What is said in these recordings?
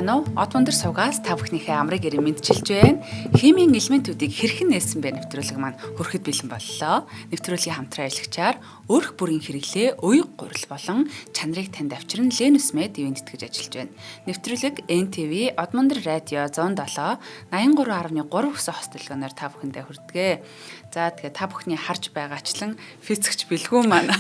Сайн уу? Од өндөр сувгаас та бүхнийхээ амрыг эрен мэдчилж байна. Химийн элементүүдийг хэрхэн нээсэн бэ нэвтрүүлэг маань хүрэхэд бэлэн боллоо. Нэвтрүүлгийн хамтран ажиллагчаар өрх бүрийн хэрэглээ, уяг гурил болон чанарыг танд авчирн Ленус Мед ивент тэтгэж ажиллаж байна. Нэвтрүүлэг NTV Одмондөр радио 107 83.3 гэсэн хост төлгөөнөөр та бүхэндээ хүрдэг. За тэгэхээр та бүхний харж байгаачлан физикч бэлгүү маань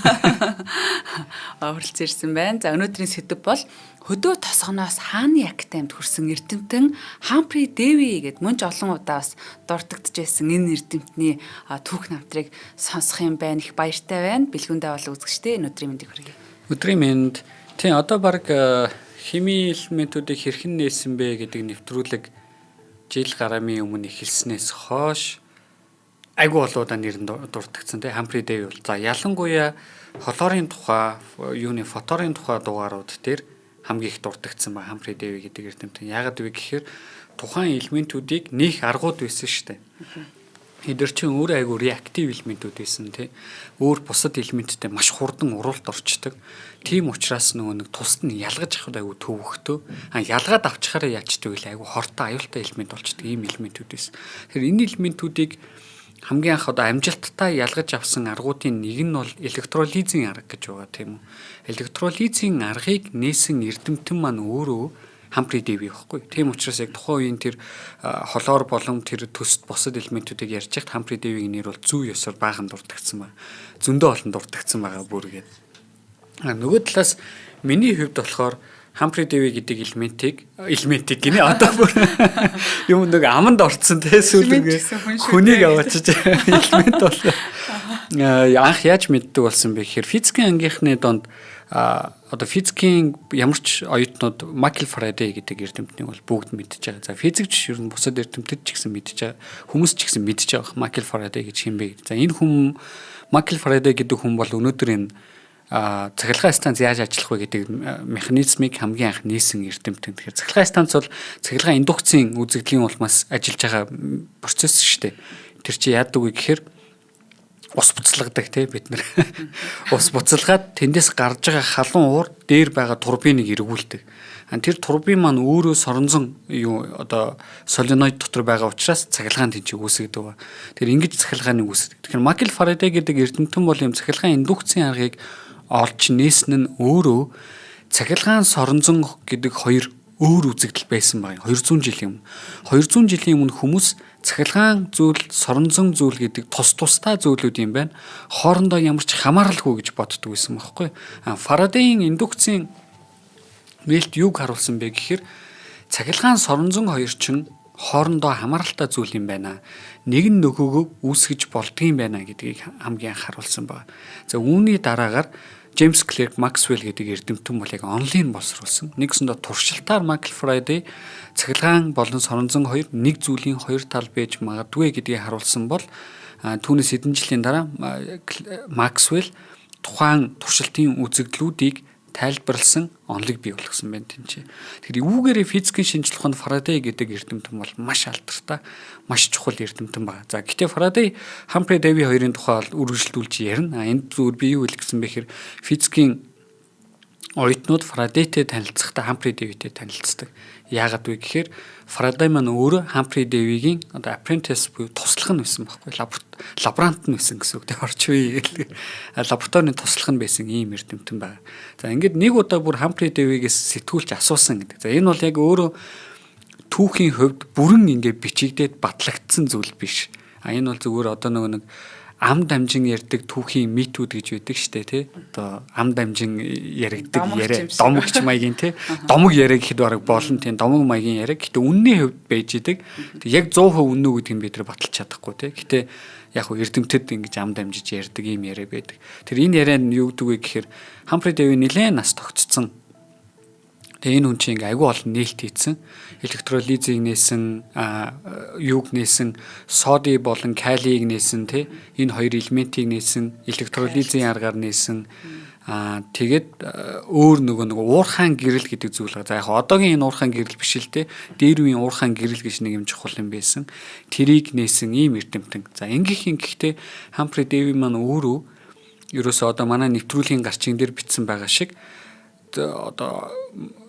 хүрэлцэн ирсэн байна. За өнөөдрийн сэдэв бол хөдөө тосгоноос хааны академид хүрсэн эрдэмтэн Хамфри Дэви гэд мөн ч олон удаа бас дурддагдж байсан энэ эрдэмтний түүх намтрыг сонсох юм байна. Их баяртай байна. Бэлгүүндээ бол үзэгчтэй өнөөдрийн мэндийг хүргэе. Өдрийн мэнд. Тийм одоо баг химийн элементүүдийг хэрхэн нээсэн бэ гэдэг нэвтрүүлэг жил гарамын өмнө эхэлснээс хойш айгүй олоудаа нэр нь дурддагдсан тий Хамфри Дэви бол за ялангуяа холоорын тухай юуны фоторын тухай дугаарууд дээр хамгийн их дурддагдсан ба Хамфри Дэви гэдэг эрдэмтэн. Яагаад вэ гэхээр тухайн элементүүдийг нээх аргууд байсан шүү дээ. Эдгээр чинь өөр айгүй реактив элементүүд байсан тий. Өөр бусад элементтэй маш хурдан уралд орчдөг. Тийм учраас нөгөө нэг тусад нь ялгаж авахд айгүй төвөгтөө. А ялгаад авчхаараа яачдаг вэ? Айгүй хортой аюултай элемент болчдөг ийм элементүүд байсан. Тэгэхээр энэ элементүүдийг хамгийн анх одоо амжилттай ялгаж авсан аргуудын нэг нь бол электролизийн арга гэж байгаа тийм үү. Электролизийн аргыг нээсэн эрдэмтэн маань өөрөө Хамфри Дэви байхгүй. Тийм учраас яг тухайн үеийн тэр холоор болон тэр төст бусад элементүүдийг ярьж байхад Хамфри Дэвигийн нэр бол зүй ёсоор баахан дурддагдсан байна. Зөндөө олон дурддагдсан байгаа бүргээд. А нөгөө талаас миний хувьд болохоор Хамфри Дэви гэдэг элементийг гинэ одоо бүр юм нэг аманд орцсон те сүүлгээ хүнийг аваачиж элемент бол анх яаж мэддэг болсон бэ гэхээр физикийн ангийнхны донд одоо физикийн ямар ч оюутнууд Майкл Фарадей гэдэг эрдэмтнийг бол бүгд мэдж байгаа. За физикч ер нь бусад эрдэмтэд ч гэсэн мэдж байгаа. Хүмүүс ч гэсэн мэдж байгаа Майкл Фарадей гэж хэм бэ гэдэг. За энэ хүн Майкл Фарадей гэдэг хүн бол өнөөдөр энэ цахилгаан станц яаж ажиллах вэ гэдэг механизмыг хамгийн анх нээсэн эрдэмтэн. Тэгэхээр цахилгаан станц бол цахилгаан индукцийн үзэгдлийн улмаас ажиллаж байгаа процесс шүү дээ. Тэр чи яадаг вэ гэхээр ус буцалгадаг тий бид нар. Ус буцалгаад тэндээс гарч байгаа халуун уур дээр байгаа турбиныг эргүүлдэг. Тэр турбин маань өөрөө соронзон юу одоо соленоид дотор байгаа учраас цахилгаан тэнцээ үүсгэдэг ба. Тэр ингэж цахилгааныг үүсгэдэг. Тэгэхээр Майкл Фарадей гэдэг эрдэмтэн бол юм цахилгаан индукцийн аргыг олж нээсэн нь өөрөө цахилгаан соронзон гэдэг хоёр өөр үзэгдэл байсан байна. 200 жилийн өмнө. 200 жилийн өмнө хүмүүс цахилгаан зүйл, соронзон зүйл гэдэг тус тустай зүйлүүд юм байна. Хоорондоо ямар ч хамааралгүй гэж боддог байсан байхгүй. А Фарадейн индукцийн нээлт юуг харуулсан бэ гэхээр цахилгаан соронзон хоёр чинь хоорондоо хамааралтай зүйл юм байна. Нэг нь нөгөөгөө үүсгэж болдгийм байна гэдгийг хамгийн анх харуулсан байна. За үүний дараагаар Джеймс Клерк Максвелл гэдэг эрдэмтэн бол яг онлайн боловсруулсан. Нэгсэндээ туршилтаар Майкл Фарадей цахилгаан болон соронзон хоёр нэг зүйлийн хоёр тал байж магадгүй гэдгийг харуулсан бол түүнээс хэдэн жилийн дараа Максвелл тухайн туршилтын үзэгдлүүдийг тайлбарлсан онолыг бий болгосон байна тэнцээ. Тэгэхээр үүгээрээ физикийн шинжлэх ухаанд Фарадей гэдэг эрдэмтэн бол маш алдартай, маш чухал эрдэмтэн байна. За гэхдээ Фарадей, Хамфри Дэви хоёрын тухай бол үргэлжлүүлж ярина. А энд зүгээр би юу хэлэх гэсэн бэ гэхээр физикийн оюутнууд Фарадейтэй танилцахдаа Хамфри Дэвитэй танилцдаг. Яагаад вэ гэхээр Фарадей маань өөрөө Хамфри Дэвигийн одоо apprentice буюу туслах нь байсан байхгүй лаборант нь байсан гэсэн үг тийм орчин үеийн лабораторийн туслах нь байсан ийм эрдэмтэн байна. За ингээд нэг удаа бүр Хамфри Дэвигээс сэтгүүлч асуусан гэдэг. За энэ бол яг өөрөө түүхийн хувьд бүрэн ингээд бичигдээд батлагдсан зүйл биш. А энэ бол зүгээр одоо нөгөө нэг ам дамжин ярьдаг түүхийн митүүд гэж байдаг штэ тий. Одоо ам дамжин яригдаг яриа домогч маягийн тий. Домог яриа гэхэд бараг болно тий. Домог маягийн яриа. Гэтэ үнний хувьд байж идэг. Тэг яг 100% үнэн үү гэдгийг бид нар баталж чадахгүй тий. Гэтэ яг хөө эрдэмтэд ингэж ам дамжиж ярьдаг ийм яриа байдаг. Тэр энэ яриа нь юу гэдэг вэ гэхээр Хамфри Дэви нэлээд нас тогтцсон. Тэгээ энэ хүн чинь ингээ айгүй олон нээлт хийцэн. Электролизийг нээсэн, юуг нээсэн, соди болон калийг нээсэн тий. Энэ хоёр элементийг нээсэн, электролизийн аргаар нээсэн. Тэгээд өөр нөгөө уурхаан гэрэл гэдэг зүйл байгаа. За яг одоогийн энэ уурхаан гэрэл биш л те. Дээр үеийн уурхаан гэрэл гэж нэг юм чухал юм байсан. Тэрийг нээсэн ийм эрдэмтэн. За ингэх ингэхдээ Хамфри Дэви маань өөрөө ерөөсөө одоо манай нэвтрүүлгийн гарчиг дээр бичсэн байгаа шиг одоо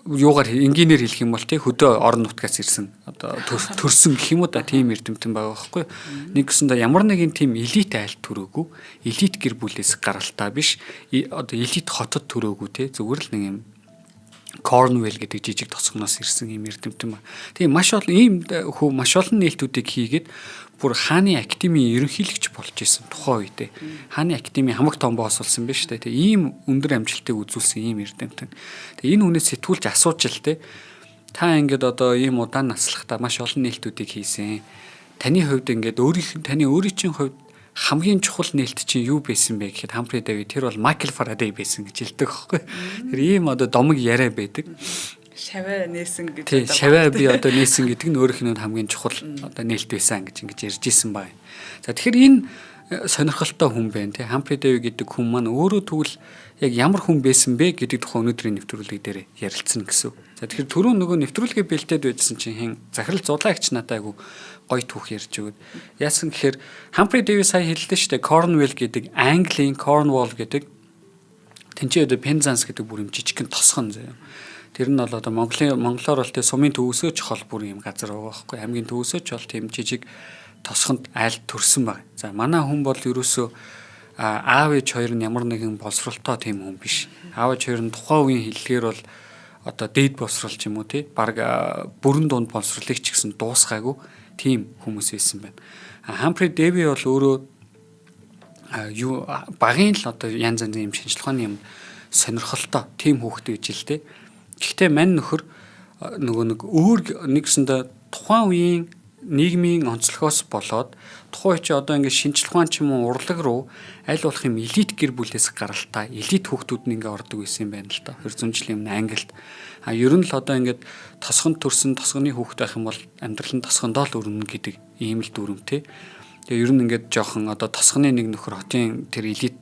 юугаар энгийнээр хэлэх юм бол тий хөдөө орон нутгаас ирсэн одоо төрсөн гэх юм уу да, тийм эрдэмтэн байгаа байхгүй. Нэг гэсэндээ ямар нэгэн тийм элит айл төрөөгүй, элит гэр бүлээс гаралтай биш, одоо элит хотод төрөөгүй тий, зүгээр л нэг юм Корнвелл гэдэг жижиг тосгоноос ирсэн юм эрдэмтэн ба. Тийм маш олон ийм хүү маш олон нээлтүүдийг хийгээд бүр хааны академийн ерөнхийлөгч болж исэн тухайн үедээ. Хааны академийн хамаг том босс болсон биз дээ. Тэг ийм өндөр амжилтыг үзүүлсэн ийм эрдэмтэн. Тэг энэ хүнээс сэтгүүлж асууж л те. Та ингээд одоо ийм удаан наслахдаа маш олон нээлтүүдийг хийсэн. Таны хувьд ингээд өөрийнх нь таны өөрийн чинь хувьд хамгийн чухал нээлт чинь юу байсан бэ гэхэд Хамфри Дэви тэр бол Майкл Фарадей байсан гэж хэлдэг байхгүй. Тэр ийм одоо домог яриа байдаг. Шаваа нээсэн гэж одоо шаваа би одоо нээсэн гэдэг нь өөрийнх нь хамгийн чухал одоо нээлт байсан гэж ингэж ярьж исэн байна. За тэгэхээр энэ сонирхолтой хүн байна тий. Хамфри Дэви гэдэг хүн маань өөрөө тэгвэл яг ямар хүн байсан бэ гэдэг тухай өнөөдрийн нэвтрүүлэг дээр ярилцсан гэсэн. За тэгэхээр түрүүн нөгөө нэвтрүүлгээ бэлдээд байжсэн чинь хэн захирал зулаагч надад айгу гоё түүх ярьж өгöd. Яасан гэхээр Хамфри Дэви сая хэллээ шүү дээ. Корнвелл гэдэг Английн Корнволл гэдэг тэнцээ одоо Пензанс гэдэг бүр юм жижигхэн тосгон заяа. Тэр нь бол одоо Монголын монголоор бол тэ сумын төвөөсөө ч хол бүр юм газар байгаа байхгүй. Аймгийн төвөөсөө ч хол тийм жижиг тосгонд айл төрсөн баг. За манай хүн бол ерөөсөө аав ээж хоёр нь ямар нэгэн боловсролтой тийм хүн биш. Аав ээж хоёр нь тухайн үеийн хэллэгээр бол одоо дээд боловсрол ч юм уу тий баг бүрэн дунд боловсролыг ч гэсэн дуусгаагүй тийм хүмүүс байсан байна. Хамфри Дэви бол өөрөө юу багын л одоо янз янзын юм шинжилгээ ухааны юм сонирхолтой тийм хүүхэд байж л дээ. Гэхдээ мань нөхөр нөгөө нэг өөр нэгсэндээ тухайн үеийн нийгмийн онцлогоос болоод тухайн үе чи одоо ингээд шинжлэх ухаан ч юм уу урлаг руу аль болох юм элит гэр бүлээс гаралтай элит хүүхдүүд нь ингээд ордог байсан юм байна л да. 200 жилийн өмнө Англид. А ер нь л одоо ингээд тосгонд төрсэн тосгоны хүүхэд байх юм бол амьдрал нь тосгондоо л өрнө гэдэг ийм л дүрмтэй. Тэгээ ер нь ингээд жоохон одоо тосгоны нэг нөхөр хотын тэр элит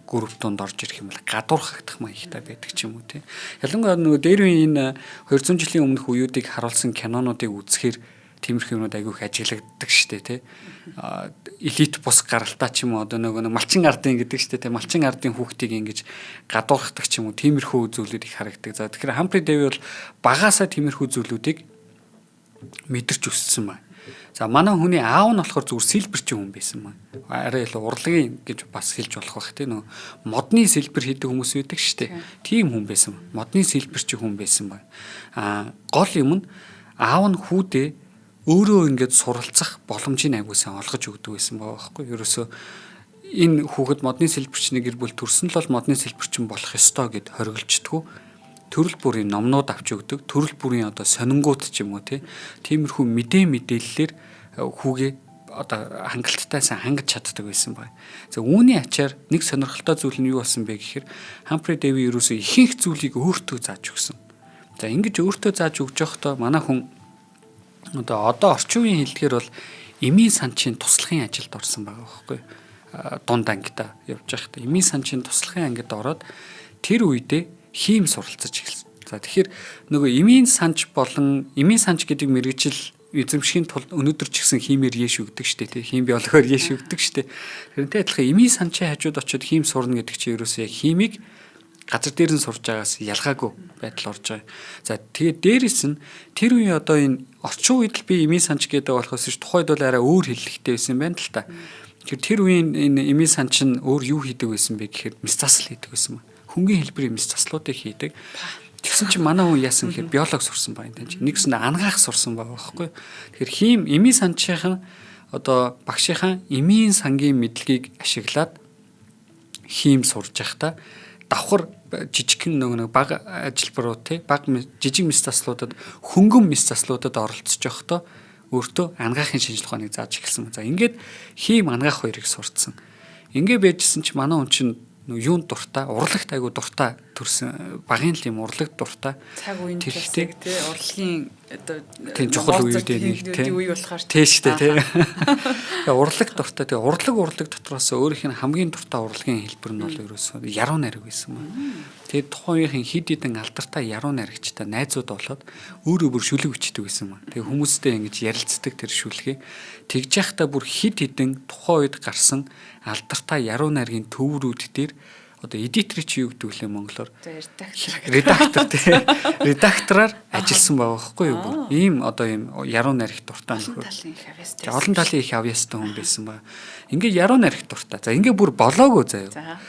групп донд орж ирэх юм бол гадуурхагдах маягтай байдаг ч юм уу тий. Ялангуяа нөгөө дээр үеийн энэ 200 жилийн өмнөх үеүүдийг харуулсан кинонуудыг үзэхээр тиймэрхүү юмнууд айгүй их ажиглагддаг штэ тий. Элит бус гаралтай ч юм уу одоо нөгөө малчин ардын гэдэг штэ тий. Малчин ардын хүүхдийг ингэж гадуурхдаг ч юм уу тиймэрхүү зүйлүүд их харагдаг. За тэгэхээр Хамфри Дэви бол багаасаа тиймэрхүү зүйлүүдийг мэдэрч өссөн байна. За манай хүний аав нь болохоор зүгээр сэлбэрчин хүн байсан маань. Арай илүү урлагийн гэж бас хэлж болох байх тийм нөө модны сэлбэр хийдэг хүмүүс байдаг шүү дээ. Тийм хүн байсан. Модны сэлбэрчин хүн байсан байна. Аа гол юм нь аав нь хүүдээ өөрөө ингээд суралцах боломжийг айгуу сайн олгож өгдөг байсан байгаа байхгүй. Ерөөсөө энэ хүүхэд модны сэлбэрчний гэр бүл төрсөн л бол модны сэлбэрчин болох ёстой гэд хориглчдгүү. Төрөл бүрийн номнууд авч өгдөг, төрөл бүрийн одоо сонингууд ч юм уу тиймэрхүү мэдээ мэдээллээр хүүгээ одоо хангалттай сайн хангаж чаддаг байсан байна. За үүний ачаар нэг сонирхолтой зүйл нь юу болсон бэ гэхээр Хамфри Дэви ерөөсөө ихэнх зүйлийг өөртөө зааж өгсөн. За ингэж өөртөө зааж өгч явахдаа манай хүн одоо орчин үеийн хэлдгээр бол эмийн санчийн туслахын ажилд орсон байгаа байхгүй. Дунд ангидаа явж байхдаа эмийн санчийн туслахын ангид ороод тэр үедээ хийм суралцаж эхэлсэн. За тэгэхээр нөгөө эмийн санч болон эмийн санч гэдэг мэргэжил эзэмшихийн тулд өнөөдөр ч гэсэн хиймээр еш өгдөг штэ тий. Хийм биологоор еш өгдөг штэ. Тэрнтэй адилхан эмийн санчийн хажууд очиод хийм сурна гэдэг чинь ерөөсөө яг хиймийг газар дээр нь сурж байгаас ялгаагүй байдал орж байгаа. За тэгээд дээрэс нь тэр үеийн одоо энэ орчин үед л би эмийн санч гэдэг болохоос ш тухайд бол арай өөр хэллэгтэй байсан юм байна л та. Тэгэхээр тэр үеийн энэ эмийн санч нь өөр юу хийдэг байсан бэ гэхээр мэс засал хийдэг байсан ба. Хөнгөн хэлбэрийн мэс заслуудыг хийдэг. Тэгсэн чинь манай хүн яасан гэхээр биолог сурсан байна тань. Нэгсэн ангаах сурсан байгаа байхгүй. Тэгэхээр хийм эмийн санчийн одоо багшийнхаа эмийн сангийн мэдлэгийг ашиглаад хийм сурж байхдаа давхар жижигхэн нөгөө нэг бага ажилбарууд тий бага жижиг мэс заслуудад хөнгөн мэс заслуудад оролцож явахдаа өөртөө ангаахын шинжилгээ ухааныг зааж эхэлсэн. За ингээд хийм ангаах хоёрыг сурцсан. Ингээ байжсэн чи манай хүн чинь юунд дуртай, урлагт айгу дуртай төрсэн багын л юм урлаг дуртай. Цаг үеийн тий урлагийн одоо тийм чухал үеүүдээ нэг тий үе болохоор тий штэ тий. Тэгээ урлаг дуртай. Тэгээ урлаг дотроос өөрийнх нь хамгийн дуртай урлагийн хэлбэр нь бол ерөөсөө яруу найраг байсан юм. Тэгээд тухайн үеийн хид хідэн алдартай яруу найрагчтай найзууд болоод өөрөө бүр шүлэг бичдэг байсан юм. Тэгээ хүмүүстэй ингэж ярилцдаг тэр шүлгээ. Тэгж яхта бүр хид хідэн тухайн үед гарсан алдартай яруу найргийн төврүүд дээр Одоо editor чи юу гэдэг лээ монголоор? Редактор. Редактор тий. Редактораар ажилласан байгаа байхгүй юу? Бүр ийм одоо ийм яруу найрах дуртай нөхөр. Олон талын их авьяастай хүн байсан ба. Ингээ яруу найрах дуртай. За ингээ бүр болоогүй заяа. За.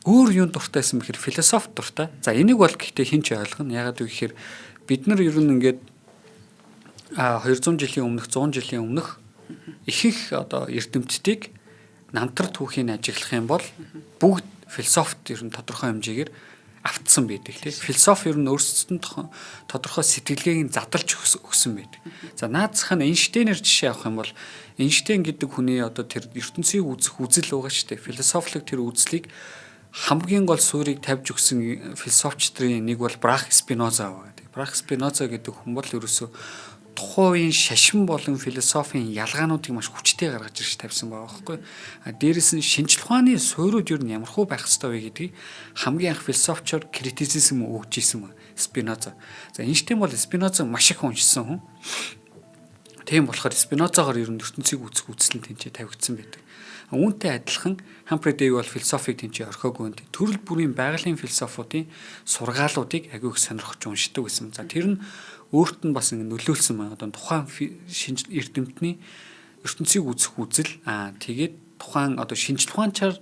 Өөр юун дуртай байсан бэхэр философи дуртай. За энийг бол гэхдээ хэн ч ойлгоно. Ягаад гэвэл бид нар ер нь ингээд 200 жилийн өмнөх 100 жилийн өмнөх ихэнх одоо эрдэмтдийг намтар түүхийг ажиглах юм бол бүгд философт ер нь тодорхой хэмжээгээр автсан байдаг тийм. Философи ер нь өөрсдөд нь тодорхой сэтгэлгээг нь задалж өгсөн байдаг. За наацх нь Эйнштейнээр жишээ авах юм бол Эйнштейн гэдэг хүний одоо тэр ертөнцийг үзэх үзэл байгаа шүү дээ. Философик тэр үзлийг хамгийн гол суурийг тавьж өгсөн философчдын нэг бол Брах Спиноза байгаа. Брах Спиноза гэдэг хүн бол ерөөсөө тухайн үеийн шашин болон философийн ялгаануудыг маш хүчтэй гаргаж ирж тавьсан байгаа байхгүй. А дээрэс нь шинжлэх ухааны суурьуд юу нь ямархуу байх ёстой вэ гэдгийг хамгийн анх философчоор критицизм өгч исэн ба Спиноза. За Эйнштейн бол Спиноза маш их уншсан хүн. Тийм болохоор Спинозагаар ер нь ертөнцийг үзэх үзэл нь тэнцээ тавигдсан байдаг. Үүнтэй адилхан Хамфри Дэви бол философиг тэнцээ орхиогүй юм. Төрөл бүрийн байгалийн философиудын сургаалуудыг агүй их сонирхож уншдаг байсан. За тэр нь өөрт нь бас ингэ нөлөөлсөн байна. Одоо тухайн шинж эрдэмтний ертөнцийг үзэх үзэл тэгээд тухайн одоо шинжлэх ухаанчаар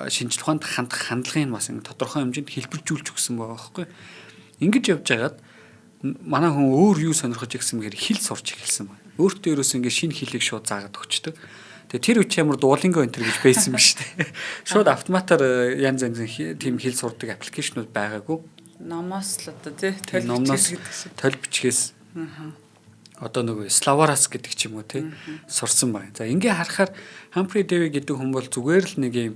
шинжлэх ухаанд хандах хандлагыг бас ингэ тодорхой хэмжээнд хэлбэржүүлж өгсөн байгаа байхгүй. Ингэж явж байгаад манай хүн өөр юу сонирхож ирсэн гэхээр хэл сурч эхэлсэн байна. Өөртөө ерөөс ингэ шинэ хэлийг шууд заагаад өгчдөг. Тэгээ тэр үеч ямар Duolingo энэ гэж байсан юм шүү дээ. Шууд автоматар янз янзын тийм хэл сурдаг аппликейшнуд байгаагүй. Номоос л одоо тий толь бичгээс гэдэг шиг. Толь бичгээс. Одоо нөгөө Славарас гэдэг ч юм уу тий сурсан байна. За ингээ харахаар Хамфри Дэви гэдэг хүн бол зүгээр л нэг юм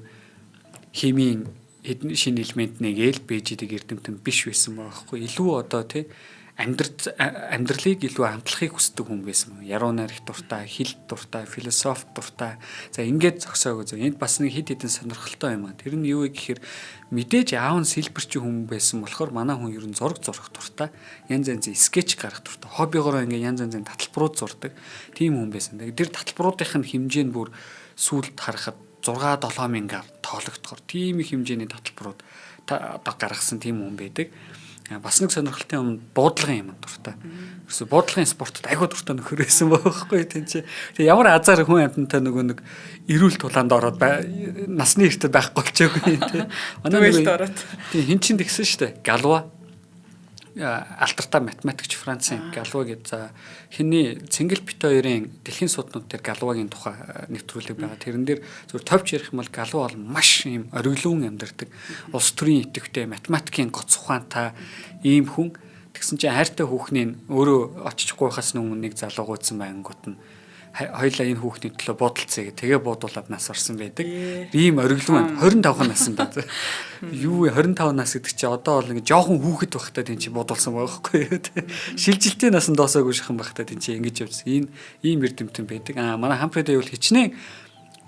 химийн хэдэн шинэ элемент нэгээл бэжидэг эрдэмтэн биш байсан байгаа хгүй. Илүү одоо тий амьдралыг илүү амтлахыг хүсдэг хүн байсан. Яруу найрах дуртай, хэл дуртай, философи дуртай. За ингээд зогсоогүй зөө. Энд бас нэг хэд хэдэн сонирхолтой юм аа. Тэр нь юу вэ гэхээр мэдээж аав нь сэлбэрчин хүн байсан болохоор манай хүн ер нь зураг зурах дуртай. Янз янзын скетч гаргах дуртай. Хоббигоороо ингээд янз янзын таталбарууд зурдаг. Тийм хүн байсан. Тэр таталбаруудынх нь хэмжээ нь бүр сүүлд харахад 6 7 мянгаар тоологдохоор тийм их хэмжээний таталбарууд одоо гаргасан тийм хүн байдаг. Бас нэг сонирхолтой юм буудлагын юм дуртай. Ерөөсө буудлагын спортод айгүй дуртай нөхөр байсан байхгүй тийм чи. Тэгээ ямар азар хүн амьтантай нөгөө нэг эрүүл тулаанд ороод насны эртэд байхгүй болчихоогүй тийм. Манай нэг ороод. Тийм хин чин тэгсэн шүү дээ. Галва алдартай математикч Францын Галва гэж за хиний Цэнгэл бит хоёрын дэлхийн суднууд дээр Галвагийн тухай нэвтрүүлэг байгаа. Тэрэн дээр зөвхөн товч ярих юм бол Галва бол маш ийм ориглон амьдардаг. Улс төрийн идэвхтэй, математикийн гоц ухаантай ийм хүн. Тэгсэн чинь хайртай хүүхний өөрөө очиж гуйхаас өмнө нэг залуу гуйцсан байнгут нь хоёлаа энэ хүүхний төлөө буудалцъя гэх. Тэгээ буудуулаад нас орсон байдаг. Ийм ориглон 25 наснд байна. Юу вэ 25 нас гэдэг чи одоо бол ингэ жоохон хүүхэд байхдаа тийм чи буудулсан байгаа байхгүй юу те. Шилжилтийн насанд доосоогүй шихэн байхдаа тийм чи ингэж явсан. Энэ ийм эрдэмтэн байдаг. Аа манай Хамфри Дэви бол хичнээн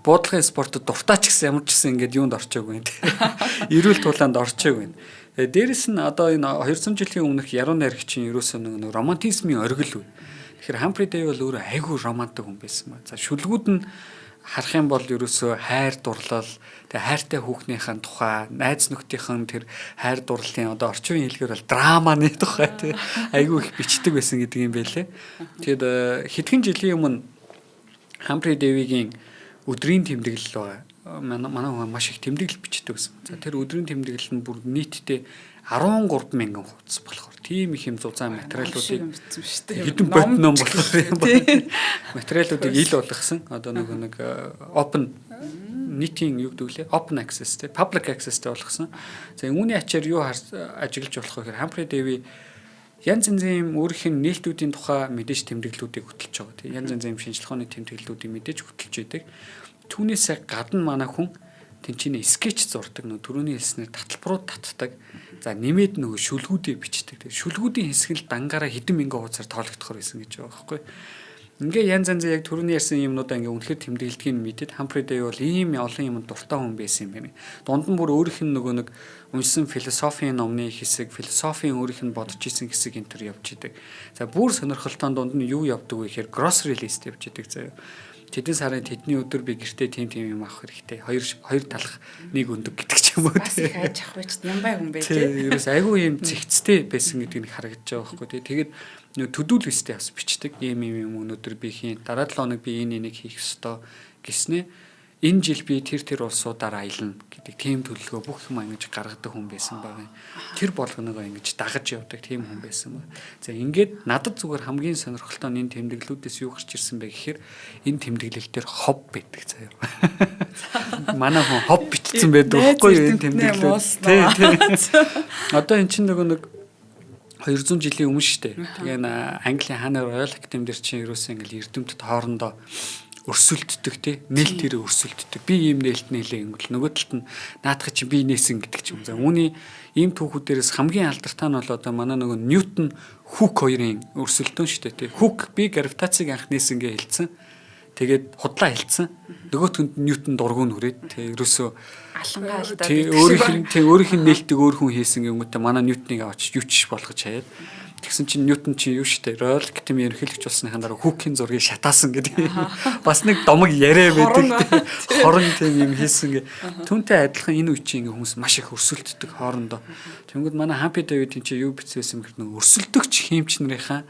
буудлагын спортод дуртай ч гэсэн ямар ч гэсэн ингээд юунд орчоогүй те. Эрүүл тулаанд орчоогүй. Тэгээ дээрэс нь одоо энэ 200 жилийн өмнөх яруу найрагчийн ерөөсөө нэг романтизмын оргил үе. Тэгэхээр Хамфри Дэви бол өөрөө айгүй романтик хүн байсан ба. За шүлгүүд нь харах юм бол ерөөсөө хайр дурлал, тэгээ хайртай хүүхнийхэн тухай, найз нөхдийнхэн тэр хайр дурлалын одоо орчин үеийн хэлгээр бол драманы тухай тий айгүй их бичдэг байсан гэдэг юм байлээ. Тэгэд хэдхэн жилийн өмнө Хамфри Дэвигийн өдрийн тэмдэглэл байгаа. Манай хүн маш их тэмдэглэл бичдэг байсан. За тэр өдрийн тэмдэглэл нь бүр нийтдээ 13 мянган хуудас болохоор тийм их юм зузаан материалуудыг бичсэн шүү дээ. Хэдэн бот ном болохоор юм байна. Материалуудыг ил болгосон. Одоо нөгөө нэг open нийтийн юу гэдэг лээ? Open access те, public access-тэй болгосон. За үүний ачаар юу ажиглаж болох вэ гэхээр Хамфри Дэви янз янзын юм өөрийнх нь нээлтүүдийн тухай мэдээж тэмдэглэлүүдийг хөтөлж байгаа. Тийм янз янзын юм шинжлэх ухааны тэмдэглэлүүдийг мэдээж хөтөлж идэг. Түүнээсээ гадна манай хүн тэнцэнэ скетч зурдаг, нөгөө түрүүний хэлснээр таталбарууд татдаг. За нэмээд нөгөө шүлгүүдээ бичдэг. Шүлгүүдийн хэсэг л дангаараа хэдэн мянган хуудасаар тоологдохоор байсан гэж байгаа байхгүй. Ингээ янз янзын яг түрүүний ярьсан юмнуудаа ингээ үнэхээр тэмдэглэдгийг мэдээд Хамфри Дэви бол ийм олон юмд дуртай хүн байсан юм байна. Дунд нь бүр өөрийнх нь нөгөө нэг уншсан философийн номны хэсэг, философийн өөрийнх нь бодож исэн хэсэг энэ төр явж идэг. За бүр сонирхолтой дунд нь юу явдаг вэ гэхээр grocery list явж идэг заяа. Тэдэн сарын тэдний өдөр би гэртээ тийм тийм юм авах хэрэгтэй. Хоёр хоёр талах нэг өндөг гэдэг ч юм уу. Бас их аж ахуйч нямбай хүн байж. Тийм ерөөс айгүй юм цэгцтэй байсан гэдгийг харагдаж байгаа байхгүй тий. Тэгээд нөө төдүүл листээ бас бичдэг. Ийм ийм юм өнөөдөр би хийн. Дараа 7 хоног би энэ энийг хийх ёстой гэснээ энэ жил би тэр тэр улсуудаар аялна гэдэг тийм төлөвлөгөө бүх юм ингэж гаргадаг хүн байсан байгаа юм. Тэр болгоногоо ингэж дагаж явдаг тийм хүн байсан ба. За ингээд надад зүгээр хамгийн сонирхолтой нь энэ тэмдэглэлүүдээс юу гарч ирсэн бэ гэхээр энэ тэмдэглэл дээр хов байдаг заяа. Манай хүн хов бичсэн байдаг байхгүй юу энэ тэмдэглэл. Тий, тий. Одоо эн чинь нөгөө нэг 200 жилийн өмнө шүү дээ. Тэгээ Английн хааны Royal Academy дээр чинь ерөөсөө ингээл эрдэмтэд хоорондоо өрсөлддөг тий нээлт тэрэ өрсөлддөг. Би ийм нээлт нээлээ гингүүл нөгөө талд нь наадах чинь би нээсэн гэдэг ч юм. За үүний ийм түүхүүдээрээс хамгийн алдартай нь бол одоо манай нөгөө Ньютон Хук хоёрын өрсөлдөөн шүү дээ тий. Хук би гравитацийг анх нээсэн гэж хэлсэн. Тэгээд худлаа хэлсэн. Нөгөө түнд Ньютон дургуун хүрээд тий ерөөсөө алангаа алдаад тий өөрийнх нь тий өөрийнх нь нээлтийг өөр хүн хийсэн гингүүтээ манай Ньютоныг аваач юу ч болгож хаяад. Тэгсэн чинь Ньютон чинь юу штэ Royal Academy ерөнхийлөгч болсныхаа дараа Хүүкийн зургийг шатаасан гэдэг. Бас нэг домог яриа байдаг. Хорон тийм юм хийсэн гэ. Түүнтэй адилхан энэ үе чинь ингээ хүмүүс маш их өрсөлддөг хоорондоо. Тэнгүүд манай Happy David чинь юу бичсэн гэхээр нэг өрсөлдөгч хиймч нарынхаа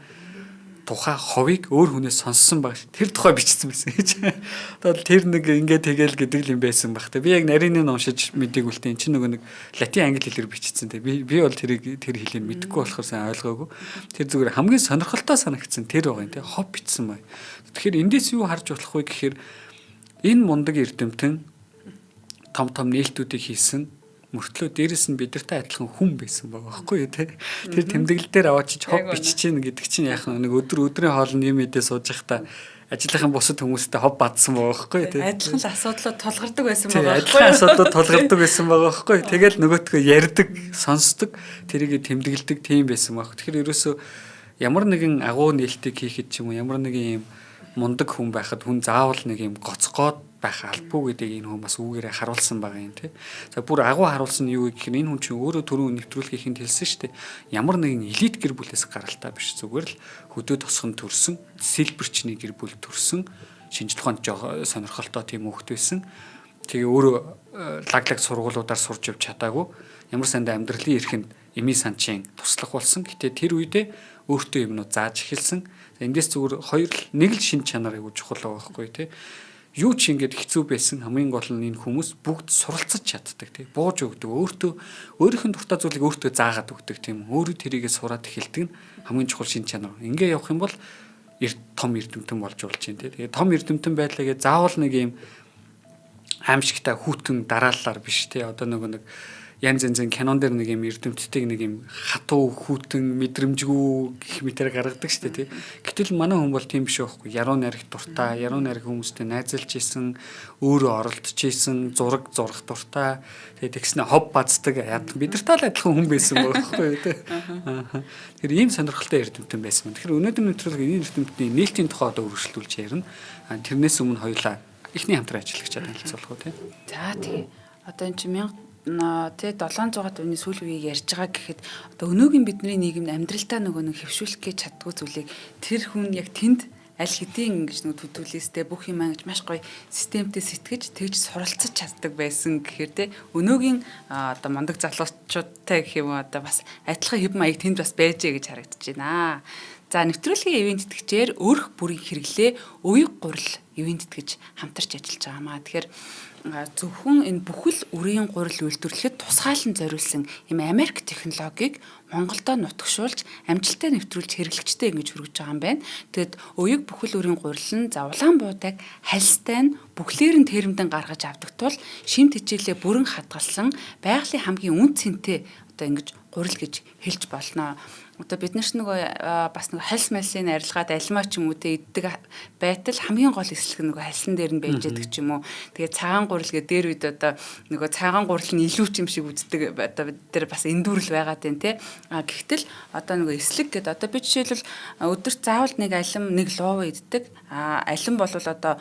тухай ховыг өөр хүнээс сонссон баг. Тэр тухай бичсэн байсан гэж. Одоо тэр нэг ингээ тэгэл гэдэг л юм байсан баг та. Би яг нарийн нь уншиж мэдээг үлтэй. Энд чинь нөгөө нэг латин англи хэлээр бичсэн те. Би бол тэрийг тэр хэлийг мэдэхгүй болохоор сайн ойлгоогүй. Тэр зүгээр хамгийн сонирхолтой санагдсан тэр байгаа юм те. Хов бичсэн бай. Тэгэхээр эндээс юу харж болох вэ гэхээр энэ мундаг эрдэмтэн том том нээлтүүдийг хийсэн мөртлөө дээрэс нь бидэртэй адилхан хүн байсан байгаа байхгүй юу те. Тэр тэмдэглэл дээр аваачиж хов бичиж гин гэдэг чинь яах нэг өдөр өдрийн хоолнд юм идэ сууж байхдаа ажлынхаа бусад хүмүүстэй хов бадсан байгаа байхгүй юу те. Адилхан л асуудлууд тулгардаг байсан байгаа байхгүй юу. Адилхан асуудлууд тулгардаг байсан байгаа байхгүй юу. Тэгэл нөгөөтгөө ярьдаг, сонсдог, тэрийг тэмдэглэдэг тийм байсан баг. Тэгэхээр ерөөсөө ямар нэгэн агуу нээлтийг хийхэд ч юм уу ямар нэгэн юм мундаг хүн байхад хүн заавал нэг юм гоцгоод байх албагүй гэдгийг энэ хүн бас үүгээрээ харуулсан байгаа юм тий. За бүр агуу харуулсан нь юу гэхээр энэ хүн чинь өөрөө түрүүн нэвтрүүлгийнхэнд хэлсэн шүү дээ. Ямар нэгэн элит гэр бүлээс гаралтай биш зүгээр л хөдөө тосгон төрсөн, сэлбэрчний гэр бүл төрсөн, шинжлэх ухаанд жоо сонирхолтой тийм хүүхэд байсан. Тэгээ өөрөө лаглаг сургуулиудаар сурч явж чадаагүй. Ямар сандаа амьдралын эрхэнд эмийн санчийн туслах болсон. Гэтэ тэр үедээ өөртөө юмнууд зааж эхэлсэн. Эндээс зүгээр хоёр л нэг л шин чанар айгуу чухал байгаа байхгүй тий. Юу ч ингэж хэцүү байсан хамгийн гол нь энэ хүмүүс бүгд суралцаж чаддаг тий. Бууж өгдөг. Өөртөө өөрийнх нь дуртай зүйлийг өөртөө заагаад өгдөг тийм. Өөрөө тэрийгэ сураад эхэлдэг нь хамгийн чухал шин чанар. Ингээ явах юм бол том эрдэмтэн болж болж байна тий. Тэгээ том эрдэмтэн байлаа гэж заавал нэг юм аимшигтай хүүтэн дарааллаар биш тий. Одоо нөгөө нэг янз янзын кинон дээр нэг юм эрдэмтдийг нэг юм хатуу хүүтэн мэдрэмжгүй гэх мэтэр гаргадаг шүү дээ тий. Гэтэл манай хүн бол тийм биш байхгүй. Яруу найрах дуртай, яруу найрах хүмүүстэй найзалж исэн, өөрөө оролдож исэн, зураг зурах дуртай. Тэгээ тэгснэ хов баздаг. Бид нартай л адилхан хүн байсан байхгүй тий. Тэгэхээр ийм сонирхолтой эрдэмтэн байсан. Тэгэхээр өнөөдөр нэвтрүүлэг энэ эрдэмтний нээлтийн тухай одоо үргэлжлүүлж ярина. Тэрнээс өмнө хоёулаа эхний хамтран ажиллагчаа танилцуулах уу тий. За тэгээ. Одоо эн чинь тий 700-аад оны сүүлийн үеийг ярьж байгаа гэхэд одоо өнөөгийн бидний нийгэмд амьдралдаа нөгөө нэг хэвшүүлэх гэж чаддгүй зүйлийг тэр хүн яг тэнд аль хэдийн ингэж нөгөө төдүүлээстэй бүх юм ингэж маш гоё системтэй сэтгэж тэгж суралцаж чаддаг байсан гэхээр те өнөөгийн одоо мундаг залуучуудтай гэх юм уу одоо бас адилхан хэв маяг тэнд бас байжээ гэж харагдаж байна. За нэвтрүүлгийн ивент тэтгэжээр өрх бүрийн хэрэглээ уяг гурил ивент тэтгэж хамтарч ажиллаж байгаамаа. Тэгэхээр зөвхөн энэ бүхэл үрийн гурил үйлдвэрлэхэд тусгаалan зориулсан ийм Америк технологиг Монголдо нутагшуулж амжилттай нэвтрүүлж хэрэглэгчтэй ингэж хүргэж байгаа юм байна. Тэгэд уяг бүхэл үрийн гурил нь за улаан буудаг хальстай нь бүхлээр нь тэрэмдэн гаргаж авдаг тул шим тэжээлээ бүрэн хадгалсан байгалийн хамгийн үн цэнтэй одоо ингэж гурил гэж хэлж болно. Одоо бид нар ч нөгөө бас нөгөө хальс малсын арилгаад альмаа ч юм уу те иддэг байтал хамгийн гол эслэг нөгөө хальсан дээр нь байж байдаг ч юм уу. Тэгээ цагаан гурил гэ дээр үед одоо нөгөө цагаан гурил нь илүү ч юм шиг үздэг одоо бид нар бас эндүүрэл байгаад байна те. А гэхдээ л одоо нөгөө эслэг гэдэг одоо би жишээлбэл өдөрт заавал нэг алим нэг лув иддэг. А алим бол одоо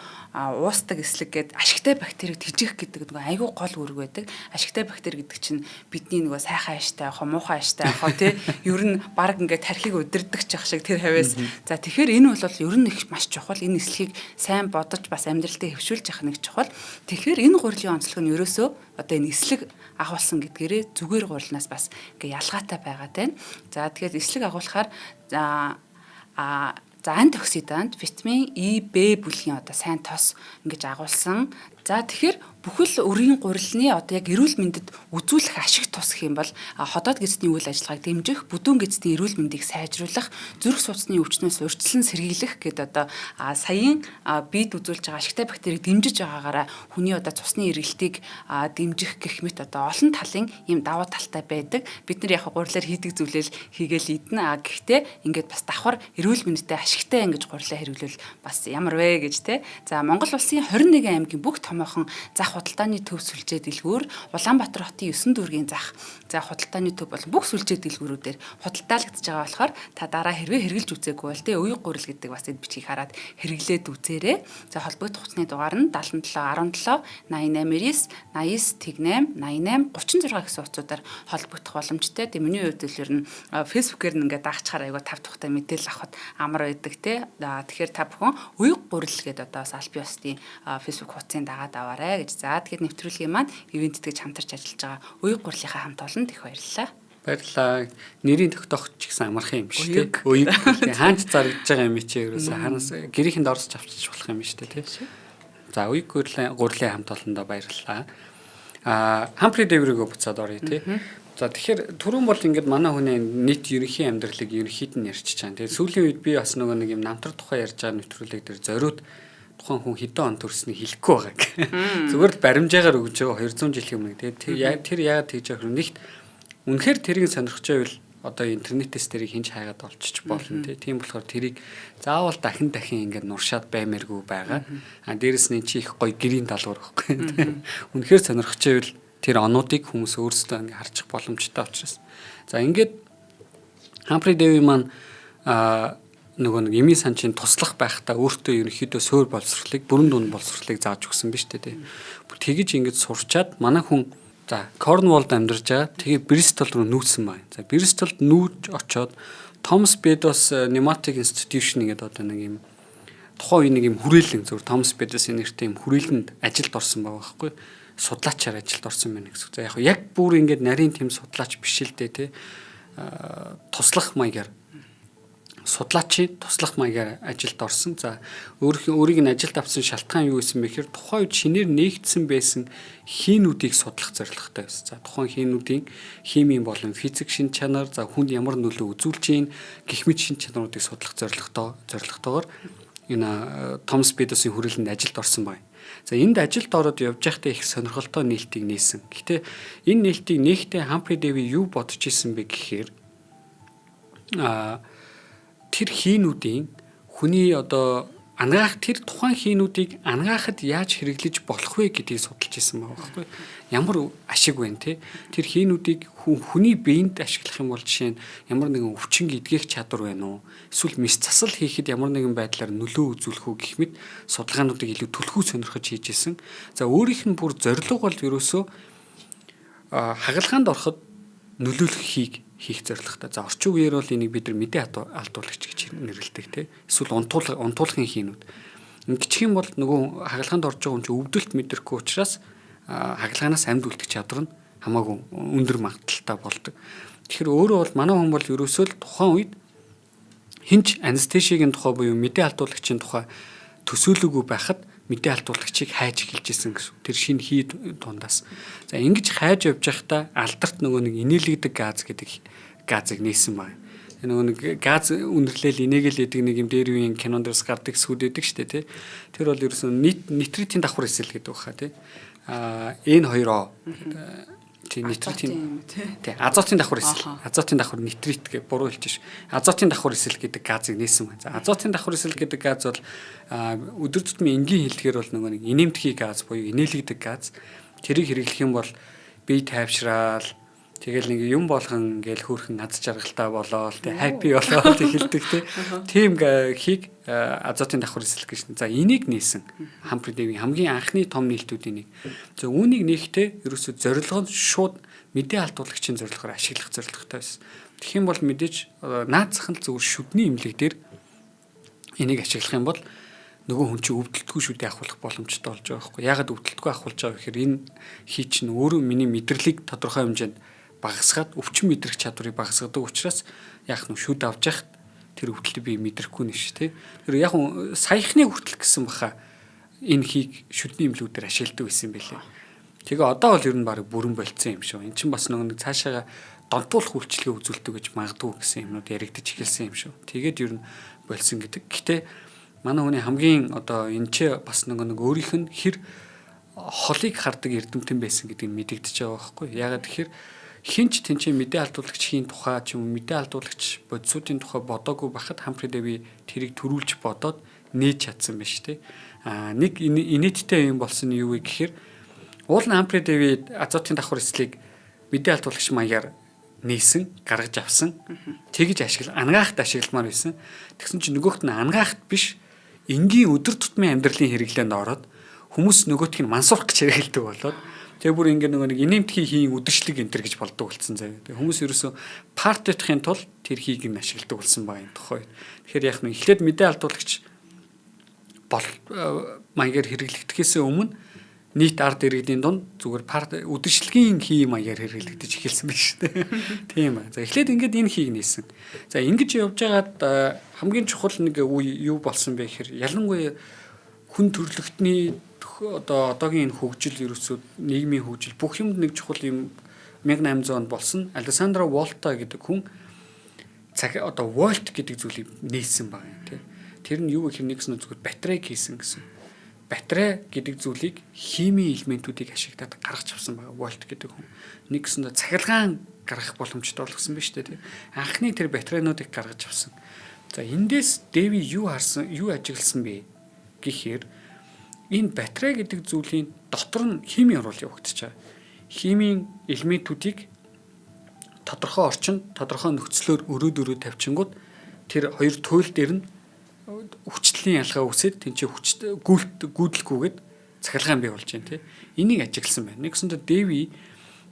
уустдаг эслэг гээд ашигтай бактерийг тэжээх гэдэг нөгөө айгүй гол үүрэг байдаг. Ашигтай бактери гэдэг чинь бидний нөгөө сайхан аштай авах, муухай аштай авах тий. Ер нь баг ингээд тархийг удирдах чих шиг тэр хавьяас. За тэгэхээр энэ бол ер нь их маш чухал. Энэ нислэгийг сайн бодож бас амьдралдаа хэвшүүлж явах нэг чухал. Тэгэхээр энэ гурилын онцлог нь ерөөсөө одоо энэ эслэг агуулсан гэдгээрээ зүгээр гурилнаас бас ингээ ялгаатай байгаад байна. За тэгэхээр эслэг агуулахаар за антиоксидант, витамин E, B бүлгийн одоо сайн тос ингэж агуулсан. За тэгэхээр бүхэл өрийн гурилны одоо яг эрүүл мэндэд үзүүлэх ашиг тус гэх юм бол ходоод гэдэсний үйл ажиллагааг дэмжих, бүдүүн гэдэсний эрүүл мэндийг сайжруулах, зүрх судасны өвчнөөс урьдчилан сэргийлэх гээд одоо саяын бид үзүүлж байгаа ашигтай бактерийг дэмжиж байгаагаараа хүний одоо цусны эргэлтийг дэмжих гэх мэт одоо олон талын ийм давуу талтай байдаг. Бид нар яг гурилаар хийдэг зүйлэл хийгээл идэнэ. А гэхдээ ингээд бас давхар эрүүл мэндэд ашигтай ингэж гурилаа хэрэглүүл бас ямар вэ гэж те. За Монгол улсын 21 аймгийн бүх томоохон зах худалдааны төв сүлжээ дэлгүүр, Улаанбаатар хотын 9 дүүргийн зах, за худалдааны төв болон бүх сүлжээ дэлгүүрүүдээр худалдаалагдж байгаа болохоор та дараа хэрвээ хэрэглэж үзээгүй бол тэ уяг гурил гэдэг бас энэ бичгийг хараад хэрэглээд үзээрэй. За холбогдох утасны дугаар нь 77 17 88 9 89 тэгнэ 88 36 гэсэн утсуудаар холбогдох боломжтой. Тэгээ миний хувьд л ер нь Facebook-ээр нь ингээд дагчхаар айгу тав тухтай мэдээлэл авахд амар байдаг те. Тэгэхээр та бүхэн уяг гурил гэдэг одоо бас аль бие усны Facebook хуудсыг дагаад аваарай гэж. За тэгэхээр нэвтрүүлгийн маань ивент тэтгэж хамтарч ажиллаж байгаа уяг гурилынхаа хамт олонд их баярлалаа. Баярлалаа. Нэрийн тогтоох ч гэсэн амархан юм биш тий. Уяг. Хаанч зарагдж байгаа юм чи ерөөсөө хаанаас гэрийнхэнд орсч авчиж болох юм биш тий. За уяг гурилын хамт олондоо баярлалаа. Хамфри Дэвригөө буцаад оръё тий. За тэгэхээр түрүүн бол ингээд манай хүний нийт ерөнхий амьдралыг ерөнхийд нь ярьчих чам. Тэгээд сүүлийн үед би бас нөгөө нэг юм намтар тухай ярьж байгаа нэвтрүүлэг дээр зориуд тухайн хүн хэдэн он төрснийг хэлэхгүй байгаа. Зүгээр л баримжаагаар өгж байгаа 200 жилийн өмнө. Тэгээд тэр яагаад тэгж байгаа юм нэгт үнэхээр тэрийг сонирхож байвал одоо интернетээс тэрийг хинж хайгаад олчиж болно тий. Тийм болохоор тэрийг заавал дахин дахин ингээд нуршаад баймааргүй байгаа. А дээрэс нь чи их гоё гэрийн даалгавар байхгүй тий. Үнэхээр сонирхож байвал тэр онуудыг хүмүүс өөрсдөө ингээд харчих боломжтой учраас. За ингээд Хамфри Дэви маань нөгөө нэг эмийн санчийн туслах байхдаа өөртөө ерөнхийдөө суур боловсролыг бүрэн дунд боловсролыг зааж өгсөн биз дээ тий. Тэгэж ингээд сурчаад манай хүн за Корнволд амьдарч байгаа. Тэгээ Бристол руу нүүсэн байна. За Бристолд нүүж очоод Томас Бедос Pneumatic Institution гэдэг одоо нэг юм тухайн үеийн нэг юм хүрээлэн зөв Томас Бедосын нэртэй юм хүрээлэнд ажилд орсон байгаа байхгүй. Судлаачаар ажилд орсон байна гэсэн. За яг бүр ингээд нарийн тэм судлаач биш л дээ тий. Туслах маягаар судлаачийн туслах маягаар ажилд орсон. За өөрийг нь ажилд авсан шалтгаан юу гэсэн бэ гэхээр тухайн үед шинээр нээгдсэн байсан хийнүүдийг судлах зорилготой байсан. За тухайн хийнүүдийн химийн болон физик шин чанар, за хүнд ямар нөлөө үзүүлж гин гэх мэт шин чанаруудыг судлах зорилготойгоор энэ Томас Бедосын хүрээлэнд ажилд орсон байна. За энд ажилд ороод явж байхдаа их сонирхолтой нээлтийг нээсэн. Гэтэ энэ нээлтийг нээхдээ Хамфри Дэви юу бодож исэн бэ гэхээр тэр хийнүүдийн хүний одоо ангаах тэр тухайн хийнүүдийг ангаахад яаж хэрэглэж болох вэ гэдгийг судалж исэн байгаа байхгүй. Ямар ашиг байна те? Тэр хийнүүдийг хүний биед ашиглах юм бол жишээ нь ямар нэгэн өвчин эдгэх чадвар байна уу? Эсвэл мэс засал хийхэд ямар нэгэн байдлаар нөлөө үзүүлэх үү гэх мэт судалгаануудыг илүү түлхүү сонирхож хийж исэн. За өөрийнх нь бүр зорилго бол ерөөсөө хагалгаанд ороход нөлөөлөх хийх зорилготой. За орчин үеэр бол энийг бид нар мэдээ алдуулагч гэж нэрлэдэг тий. Эсвэл унтуулахын хийнүүд. Ингэчих юм бол нөгөө хагалгаанд орж байгаа хүн чинь өвдөлт мэдрэхгүй учраас хагалгаанаас амьд үлдэх чадвар нь хамаагүй өндөр магадлалтай болдог. Тэгэхээр өөрөө бол манай хүн бол ерөөсөө л тухайн үед хинч анестезигийн тухай буюу мэдээ алдуулагчийн тухай төсөөлөөгүй байхад мэдээ алдуулагчийг хайж эхэлж исэн гэсэн. Тэр шинэ хий дундаас. За ингэж хайж явж байхдаа алдарт нөгөө нэг инээлэгдэг газ гэдэг газыг нээсэн байна. Нөгөө нэг газ үнэрлээл инээгээл гэдэг нэг юм дээр үеийн кинон дээрс гардаг сүд өгдөг штэ тий. Тэр бол ерөөсөн нитритийн давхар эсэл гэдэг баха тий. N2O тий нитритийн тий азотын давхар эсэл. Азотын давхар нитрит гэж буруу хэлж ш. Азотын давхар эсэл гэдэг газыг нээсэн байна. За азотын давхар эсэл гэдэг газ бол өдөр тутмын энгийн хэлдгээр бол нөгөө нэг инээмтгий газ буюу инээлэгдэг газ. Тэрийг хэрэглэх юм бол бие тайвшраал тэгэл нэг юм болгон ингээл хөөрхөн аз жаргалтай болоод тий happy болоод эхэлдэг тий. Тийм хийг азотын давхар эсэл гэж. За энийг нээсэн Хамфри Дэвийн хамгийн анхны том нээлтүүдийн нэг. За үүнийг нээхдээ ерөөсө зорилго нь шууд мэдээ алдуулагчийн зорилгоор ашиглах зорилготой байсан. Тэгэх юм бол мэдээж наад зах нь зөвхөн шүдний эмнэлэг дээр энийг ашиглах юм бол нөгөө хүн чинь өвдөлтгүй шүдээ авахлах боломжтой болж байгаа байхгүй. Яагаад өвдөлтгүй авахулж байгаа вэ гэхээр энэ хий чинь өөрөө миний мэдрэлийг тодорхой хэмжээнд багасгаад өвчин мэдрэх чадварыг багасгадаг учраас яг нь шүд авч яхад тэр өвдөлтийг би мэдрэхгүй нэ ш тий. Тэр яг саяхны хүртэл гэсэн баха энэ хийг шүдний эмнэлгүүдээр ашигладаг байсан юм билээ. Тэгээ одоо бол ер нь баг бүрэн болцсон юм шиг. Эн чинь бас нөгөө нэг цаашаага донтуулах үйлчилгээ үзүүлдэг гэж магадгүй гэсэн юмнууд яригдчих эхэлсэн юм шиг. Тэгээд ер нь болсон гэдэг. Гэтэ манай хүний хамгийн одоо энэ ч бас нөгөө нэг өөрийнх нь хэр холыг хардаг эрдэмтэн байсан гэдгийг мэдэгдэж байгаа байхгүй. Яагаад тэгэхээр хинч тэнцээ мэдээ алдуулагчийн тухай ч юм уу мэдээ алдуулагч бодисуудын тухай бодоогүй байхад Хамфри Дэви тэрийг төрүүлж бодоод нээж чадсан байна шүү дээ. Аа нэг инээдтэй юм болсон нь юу вэ гэхээр уул нь Хамфри Дэви азотын давхар эслийг мэдээ алдуулагч маягаар нээсэн, гаргаж авсан. Тэгж ашигла ангаахт ашигламаар байсан. Тэгсэн чинь нөгөөхт нь ангаахт биш энгийн өдөр тутмын амьдралын хэрэглээнд ороод хүмүүс нөгөөх нь мансуурах гэж хэрэгэлдэг болоод тэгээ бүр ингээ нөгөө нэг инээмтгий хийн үдшилэг энэ төр гэж болдог болсон заяа. Тэгээ хүмүүс ерөөсөө партитахын тулд тэр хийг нь ашигладаг болсон байгаа юм тухай. Тэгэхээр яг нь эхлээд мэдээ алдуулагч бол маягаар хэрэглэгдэхээс өмнө нийт ард иргэдийн дунд зүгээр парт үдшилгийн хий маягаар хэрэглэгдэж эхэлсэн биш үү? Тийм ба. За эхлээд ингээд энэ хийг нээсэн. За ингэж явж байгаад хамгийн чухал нэг үе юу болсон бэ гэхээр ялангуяа хүн төрлөختний одоо одоогийн энэ хөгжил ерөөсөө нийгмийн хөгжил бүх юмд нэг чухал юм 1800 онд болсон. Александра Волта гэдэг хүн цаг одоо вольт гэдэг зүйлийг нээсэн байгаа юм тий. Тэр нь юу гэхээр нэгсэн зүгээр батарейк хийсэн гэсэн. Батарей гэдэг зүйлийг химийн элементүүдийг ашиглаад гаргаж авсан байгаа вольт гэдэг хүн. Нэгсэндээ цахилгаан гаргах боломжтой болгосон биз дээ тий. Анхны тэр батарейнуудыг гаргаж авсан. За эндээс Дэви юу харсан, юу ажигласан бэ гэхээр энэ батарей гэдэг зүйлийн дотор нь химийн оруул явагдаж байгаа. Химийн элементүүдийг тодорхой орчинд, тодорхой нөхцлөөр өрөөд өрөө тавьчингууд тэр хоёр туйл дээр нь хүчлийн ялгаа үүсээд тэнцээ хүч гүйлт гүйдэлгүйгээд цахилгаан бий болж байна тий. Энийг ажигласан байна. Нэгсэндээ Дэви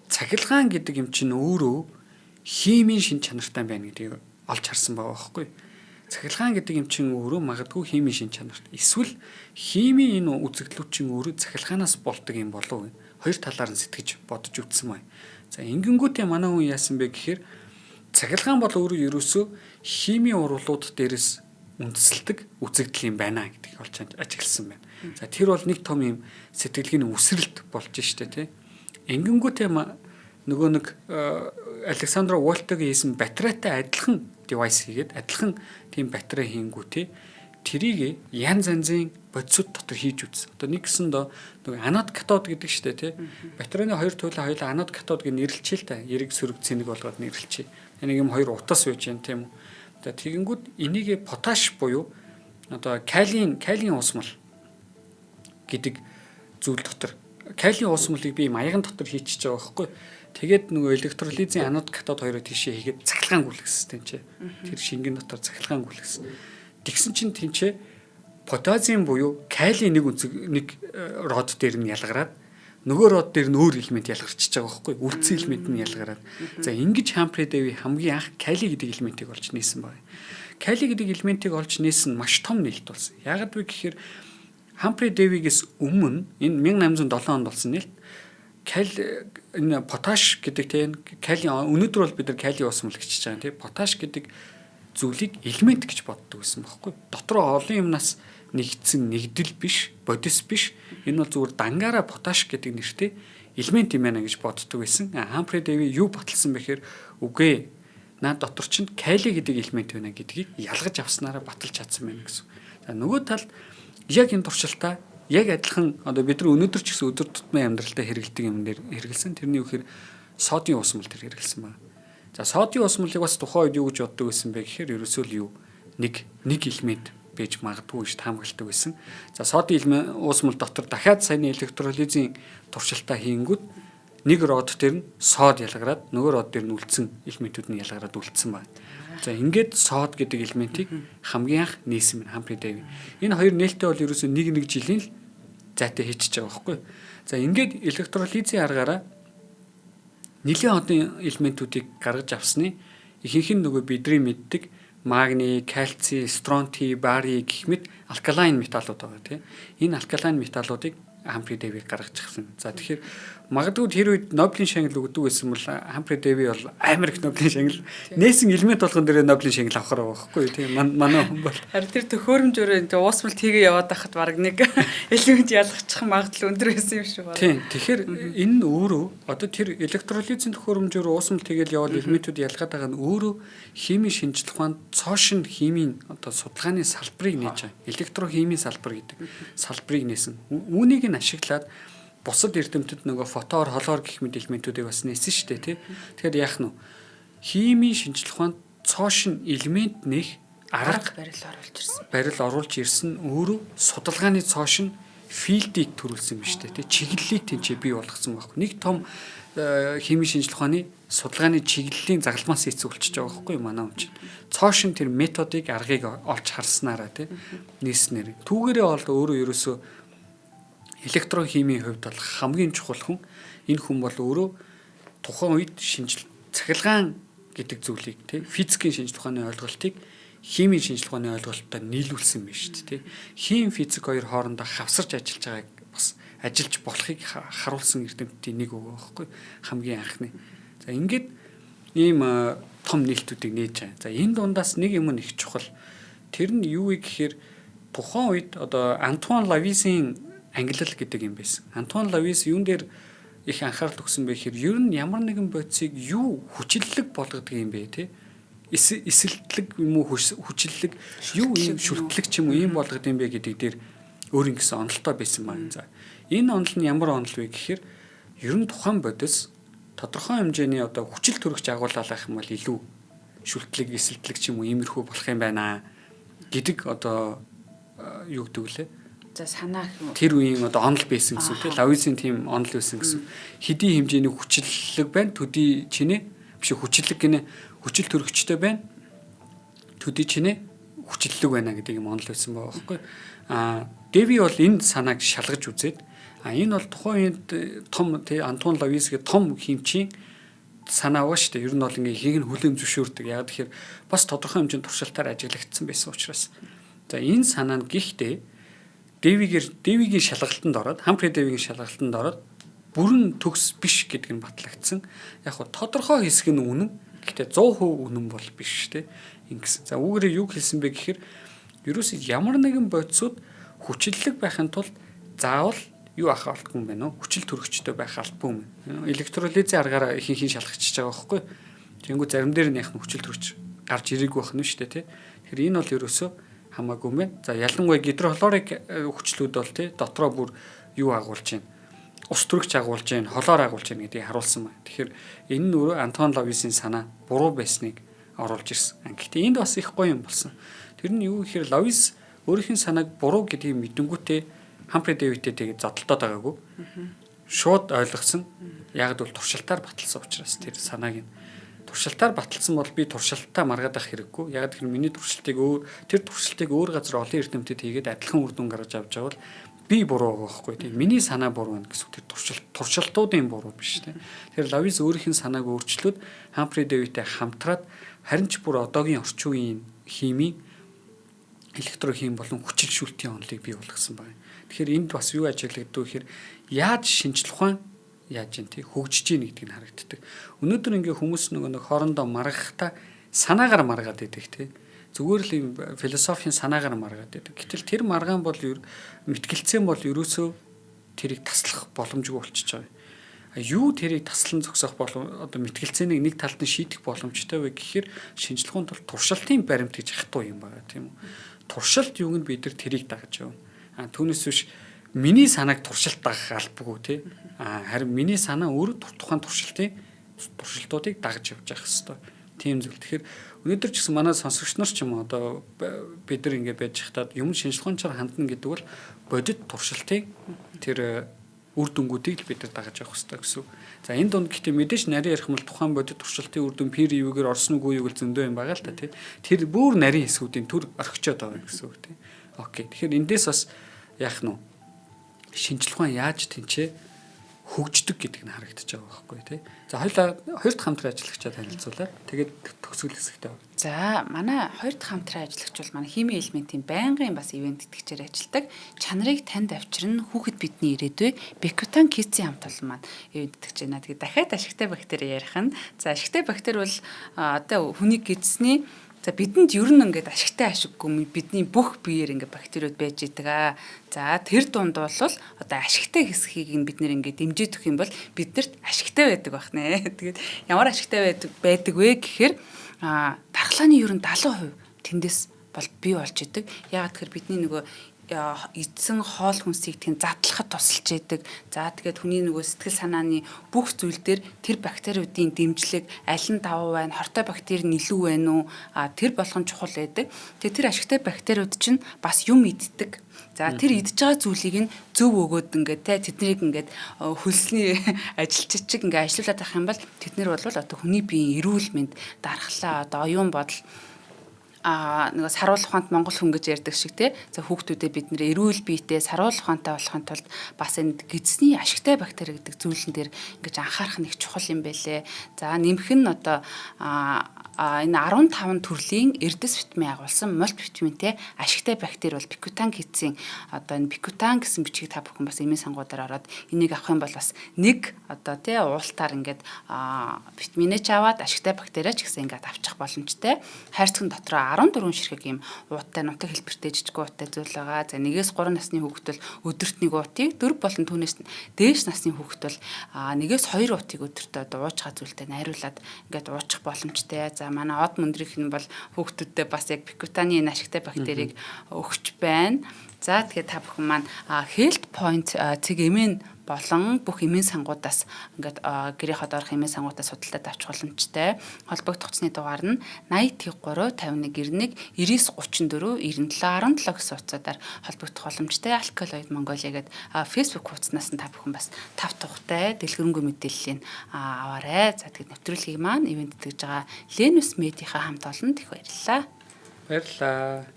цахилгаан гэдэг юм чинь өөрөө химийн шин чанартай байна гэдгийг олж харсан байгаа байхгүй. Цахилгаан гэдэг юм чинь өөрөө магадгүй химийн шин чанарт. Эсвэл химийн энэ үзэгдлүүд чинь өөрөө цахилгаанаас болдог юм болов уу? Хоёр талаар нь сэтгэж бодож үтсэн байна. За ингэнгүүтээ манай хүн яасан бэ гэхээр цахилгаан бол өөрөө ерөөсөө химийн уруулууд дээрээс үндэслэдэг үзэгдэл юм байна гэдгийг олж ажигласан байна. За тэр бол нэг том юм сэтгэлгээний үсрэлт болж штэ тий. Ингэнгүүтээ нөгөө нэг Александро Волтагийн хийсэн батарейтай адилхан девайс хийгээд адилхан тийм батарей хийнгүүтээ тэрийг янз янзын бодисууд дотор хийж үзсэн. Одоо нэг гэсэндээ нөгөө анод катод гэдэг штэ тий. Батарейны хоёр туйлаа хоёулаа анод катод гэж нэрлэлчихээ л та. Эрэг сөрөг цэник болгоод нэрлэлчихээ. Нэг юм хоёр утас байж гэн тийм үү. За тэгэнгүүт энийг поташ буюу одоо калийн уусмал гэдэг зүйл дотор калийн уусмалыг би маяган дотор хийчихэж байгаа байхгүй. Тэгээд нөгөө электролизийн анод катод хоёроо тийшээ хийгээд цахилгаан гүйлгэсэн тэнцээ. Тэр шингэн дотор цахилгаан гүйлгэсэн. Тэгсэн чинь тэнцээ потазиум буюу калийн нэг үнцэг нэг род дээр нь ялгараад нөгөө род дээр нь өөр элемент ялгарчиж байгаа байхгүй. Үлдсэн элемент нь ялгараад. За ингэж Хамфри Дэви хамгийн анх кали гэдэг элементийг олж нээсэн байна. Кали гэдэг элементийг олж нээсэн нь маш том нээлт болсон. Яагаад вэ гэхээр Хамфри Дэвигээс өмнө энэ 1807 онд болсон нээлт кали энэ поташ гэдэг тийм кали өнөөдөр бол бид нар кали уусмал гэж байгаа тийм поташ гэдэг зүйлийг элемент гэж боддог байсан байхгүй. Дотроо олон юмнаас нэгдсэн нэгдэл биш, бодис биш. Энэ бол зүгээр дангаараа поташ гэдэг нэртэй элемент юм байна гэж боддог байсан. Хамфри Дэви юу баталсан бэ гэхээр үгүй наад дотор чинь кали гэдэг элемент байна гэдгийг ялгаж авснараа баталж чадсан байна гэсэн. За нөгөө талд яг энэ туршилтаа яг адилхан одоо бид нар өнөөдөр ч гэсэн өдөр тутмын амьдралдаа хэрэглэдэг юм дээр хэрэгэлсэн. Тэрний юу гэхээр содын уусмал тэр хэрэгэлсэн байна. За содын уусмалыг бас тухайн үед юу гэж боддог байсан бэ гэхээр ерөөсөө л юу нэг элемент байж магадгүй гэж таамагладаг байсан. За содын элемент уусмал дотор дахиад саяны электролизийн туршилтаа хийнгүүт нэг род дээр нь сод ялгараад нөгөө род дээр нь үлдсэн элементүүд нь ялгараад үлдсэн байна. За ингээд сод гэдэг элементийг хамгийн анх нээсэн байна Хамфри Дэви. Энэ хоёр нээлттэй бол ерөөсөө нэг жилийн л зайтай хийчихэж байгаа байхгүй. За ингээд электролизийн аргаараа нэлээн одын элементүүдийг гаргаж авсны Ихэнх нь нөгөө бидний мэддэг магний, кальци, стронти, бари гэх мэт алкалайн металлууд байгаа тийм. Энэ алкалайн металлуудыг Хамфри Дэви гаргаж ирсэн. За тэгэхээр магадгүй тэр үед Нобелийн шагнал өгдөг байсан бол Хамфри Дэви бол амар их Нобелийн шагнал нээсэн элемент болгон дээр Нобелийн шагнал авахар байгаа байхгүй тийм манай хүн бол харин тэр төхөөрөмжөөрөө энэ уусмал тийгээ яваад байхад бараг нэг элемент ялгачих магадлал өндөр байсан юм шиг байна. Тийм. Тэгэхээр энэ нь өөрөө одоо тэр электролизийн төхөөрөмжөөр уусмал тэгээл яваад элементүүд ялгаад байгаа нь өөрөө химийн шинжлэх ухаанд цоошин химийн одоо судалгааны салбарыг нээж байгаа. Электрохимийн салбар гэдэг салбарыг нээсэн. Үүнийг нь ашиглаад бусад эрдэмтэд нөгөө фотоор, холоор гэх мэт элементүүдийг бас нээсэн шүү дээ, тий. Тэгэхээр яах нь вэ? Химийн шинжлэх ухаанд цоошин элемент нэх арга барил оруулж ирсэн. Барил оруулж ирсэн өөрөө судалгааны цоошин филдийг төрүүлсэн юм шүү дээ, тий. Чиглэлийг тэнцээ бий болгосон байхгүй. Нэг том химийн шинжлэх ухааны судалгааны чиглэлийн загалмаас эцэг болчихж байгаа байхгүй манай хүн чинь. Цоошин тэр методыг аргыг олж харснараа тий нээснээр. Түүгээрээ бол өөрөө ерөөсөө электрохимийн хувьд бол хамгийн чухал хүн. Энэ хүн бол өөрөө тухайн үед шинжил цахилгаан гэдэг зүйлийг тий физикийн шинжлэх ухааны ойлголтыг химийн шинжлэх ухааны ойлголттой нийлүүлсэн юм шүү дээ тий. Хим физик хоёр хоорондоо хавсарч ажиллаж байгааг бас ажиллаж болохыг харуулсан эрдэмтдийн нэг өгөө байхгүй хамгийн анхны. За ингээд ийм том нээлтүүдийг нээж байгаа. За энэ дундаас нэг юм их чухал. Тэр нь юу вэ гэхээр тухайн үед одоо Антуан Лависийн ангилал гэдэг юм байсан. Антуан Лавис юун дээр их анхаарал өгсөн бэ гэхээр ер нь ямар нэгэн бодисыг юу хүчлэлэг болгодог юм бэ те? Эсэлтлэг юм уу хүчлэлэг юу юм шүлтлэг ч юм уу ийм болгодог юм бэ гэдэг дээр өөр ингэсэн онолтой байсан байна. За энэ онол нь ямар онол вэ гэхээр ер нь тухайн бодис тодорхой хэмжээний одоо хүчил төрөгч агууллах юм бол илүү шүлтлэг, эсэлтлэг ч юм уу иймэрхүү болох юм байна гэдэг одоо юу гэдэг лээ. За санаа гэх юм уу? Тэр үеийн одоо онол байсан гэсэн үг тийм. Лависийн тийм онол байсан гэсэн. Хэдий хэмжээний хүчлэлэг байна, төдий чинээ биш хүчлэлэг гинэ хүчил төрөгчтэй байна. Төдий чинээ хүчлэлэг байна гэдэг юм онол байсан байгаа байхгүй. Аа Дэви бол энэ санааг шалгаж үзээд энэ бол тухайн үед том тий Антон Лавис гэх том химчийн санаа байгаа шүү дээ. Ер нь бол ингээ ихийг нь хүлээн зөвшөөрдөг. Яг тэгэхээр бас тодорхой хэмжээнд туршилтаар ажиглагдсан байсан учраас. За энэ санаа нь гэхдээ Дэвигийн шалгалтанд ороод, Хамфри Дэвигийн шалгалтанд ороод бүрэн төгс биш гэдг нь батлагдсан. Яг хөө тодорхой хэсэг нь үнэн. Гэхдээ 100% үнэн бол биш тий. Ингэсэн. За үүгээрээ юу хэлсэн бэ гэхээр ерөөсөө ямар нэгэн бодисууд хүчлэлэг байхын тулд заавал юу ах алдгүй юм байна уу? Хүчил төрөгчтэй байх албагүй юм. Электролизийн аргаараа ихэнх нь шалгачиж байгаа байхгүй. Тэнгүү зарим дээр нь яг нь хүчил төрөгч гарч ирээгүй байх нь шүү дээ тий. Тэгэхээр энэ бол ерөөсөө хамаагүй юм байна. За ялангуяа гидрохлорик хүчлүүд бол тий дотроо бүр юу агуулж байна? Ус төрөгч агуулж байна, холоор агуулж байна гэдгийг харуулсан байна. Тэгэхээр энэ нь өөрөө Антон Лависийн санаа буруу байсныг оруулж ирсэн. Гэхдээ энд бас их гоё юм болсон. Тэр нь юу гэхээр Лавис өөрийнх нь санааг буруу гэдгийг мэдэнгүүтээ Хамфри Дэвидтэй тэгээд зодолдоод байгаагүй. Шууд ойлгосон. Яг л туршилтаар баталсан учраас тэр санааг нь туршилтаар баталсан бол би туршилтаа маргаад авах хэрэггүй. Яг тэгэхээр миний туршилтыг өөр тэр туршилтыг өөр газар олон эрдэмтэд хийгээд адилхан үр дүн гаргаж авч байгаа бол би буруу байгаа байхгүй тийм. Миний санаа буруу байна гэсэн үг. Тэр туршилтуудын буруу биш тийм. Тэр Лавис өөрийнх нь санааг өөрчлөөд Хамфри Дэвидтэй хамтраад харин ч бүр одоогийн орчин үеийн химийн электрохим болон хүчил шүлтийн онолыг бий болгосон байна. Тэгэхээр энд бас юу ажиглагдав гэхээр яаж шинжлэх ухаан яаж юм тий хөгжиж гин гэдг нь харагддаг. Өнөөдөр ингээ хүмүүс нөгөө нэг хоорондоо маргахдаа санаагаар маргаад идэг тий. Зүгээр л юм философийн санаагаар маргаад идэг. Гэтэл тэр маргаан бол мэтгэлцэн бол ерөөсөө тэрийг таслах боломжгүй болчихж байгаа. Юу тэрийг таслан зогсоох болом одоо мэтгэлцээнийг нэг талд нь шийдэх боломжтой вэ гэхээр шинжлэх ухаанд бол туршилтын баримт гэж хатуу юм байна тийм үү. Туршилт юуг нь бид нар тэрийг дагаж явна. А түүнээс биш миний санааг туршилт дагах албагүй тий. А харин миний санаа өөрөө тухайн туршилтын туршилтуудыг дагаж явж явах хэвээр. Тийм зүйл. Тэгэхээр өнөөдөр ч гэсэн манай сонсогч нар ч юм уу одоо бид нар ингэ байж хатад юм шинжлэх ухаанчаар хандна гэдэг бол бодит туршилтын тэр үр дүнгуудыг л бид нар дагаж явах хэрэгтэй гэсэн. За энэ дунд гэхдээ мэдээж нарийн ярих юм бол тухайн бодит туршилтын үр дүн peer review-гээр орсон үгүй юу гэл зөндөө юм байгаа л та тий. Тэр бүр нарийн хэсгүүдийн төр орхичоод байгаа гэсэн үг тий. Окей. Тэгэхээр эндээс бас яах нь вэ? Шинжлэх ухаан яаж тэнцээ Хөгждөг гэдэг нь харагдаж байгаа байхгүй тий. За, хоёлаа хоёр дахь хамтран ажиллагчаа танилцуулаад тэгээд төгсгөл хэсэгтээ оръё. За, манай хоёр дахь хамтран ажиллагч бол манай химийн элементийн байнгын бас ивээн тэтгэгчээр ажилладаг. Чанарыг танд авчирна, хүүхэд бидний ирээдүй Бекутан Kids-ийн хамт олон маань ивээн тэтгэж байна. Тэгээд дахиад ашигтай бактери ярих нь. За, ашигтай бактери бол одоо хүний гэдэсний. За, бидэнд ер нь ингээд ашигтай ашиггүй бидний бүх биеэр ингээд бактериуд байж идэг аа. За, тэр дунд бол одоо ашигтай хэсгийг нь бид нэр ингээд дэмжиж өгөх юм бол биднэрт ашигтай байдаг байх нэ. Тэгээд ямар ашигтай байдаг вэ гэхээр дархлааны ер нь 70% тэндээс бол бий болж идэг. Яагаад тэгэхээр бидний нөгөө эдсэн хоол хүнсийг тийм задлахад тусалж идэг. За, тэгээд хүний нөгөө сэтгэл санааны бүх зүйл дээр тэр бактериудын дэмжлэг аль нь давуу байна, хортой бактери нь илүү байна уу? Тэр болгон чухал байдаг. Тэгээд тэр ашигтай бактериуд чинь бас юм иддэг. За, тэр идж байгаа зүйлийг нь зөв өгөөд ингээд те тэднийг ингээд хөлсний ажилчид чиг ингээд ажилуулад авах юм бол тэд нар бол одоо хүний биеийн эрүүл мэнд, дархлаа, одоо оюун бодол, нөгөө саруул ухаант монгол хүн гэж ярьдаг шиг те. За, хүүхдүүдэд бид нэр эрүүл биетэй, саруул ухаантай болохын тулд бас энэ гэдэсний ашигтай бактери гэдэг зүйлэн дээр ингэж анхаарах нэг чухал юм байлээ. За, нэмэх нь одоо энэ 15 төрлийн эрдэс витамин агуулсан мультивитаминтэй ашигтай бактери бол Бикутан Kids-ийн одоо энэ Бикутан гэсэн бичгийг та бүхэн бас эмийн сангуудаар ороод энийг авах юм бол бас нэг одоо тий уултаар ингээд витаминээ ч аваад, ашигтай бактери ч гэсэн ингээд авчих боломжтой. Хайрцагт дотроо 14 ширхэг юм ууттай, нутаг хэлбэртэй жижиг ууттай зүйл байгаа. За, 1-ээс 3 насны хүүхэд бол өдөрт нэг уутыг, 4 болон түүнээс дээш насны хүүхэд бол 1-ээс 2 уутыг өдөртөө одоо уучгаа зүйлтэй найруулад ингээд уучих боломжтой. За, манай од мөндрийнх нь бол хүүхдүүдтэй бас яг Бикутаны энэ ашигтай бактерийг өгч байна. За, тэгэхээр та бүхэн маань Health Point цэг эмийн болон бүх эмийн сангуудаас ингээд гэрийнхээ доорх эмийн сангуудаас худалдаад авчих боломжтой. Холбогдох утасны дугаар нь 83 51 91 99 34 97 17 гэсэн утсаар холбогдох боломжтой. Alkaloid Mongolia гэдэг Facebook хуудаснаас нь та бүхэн бас тав тухтай дэлгэрэнгүй мэдээллийг аваарай. За, тэгээд нэвтрүүлгийг маань ивээн тэтгэж байгаа Lenus Media-ийн хамт олонд их баярлалаа. Баярлалаа.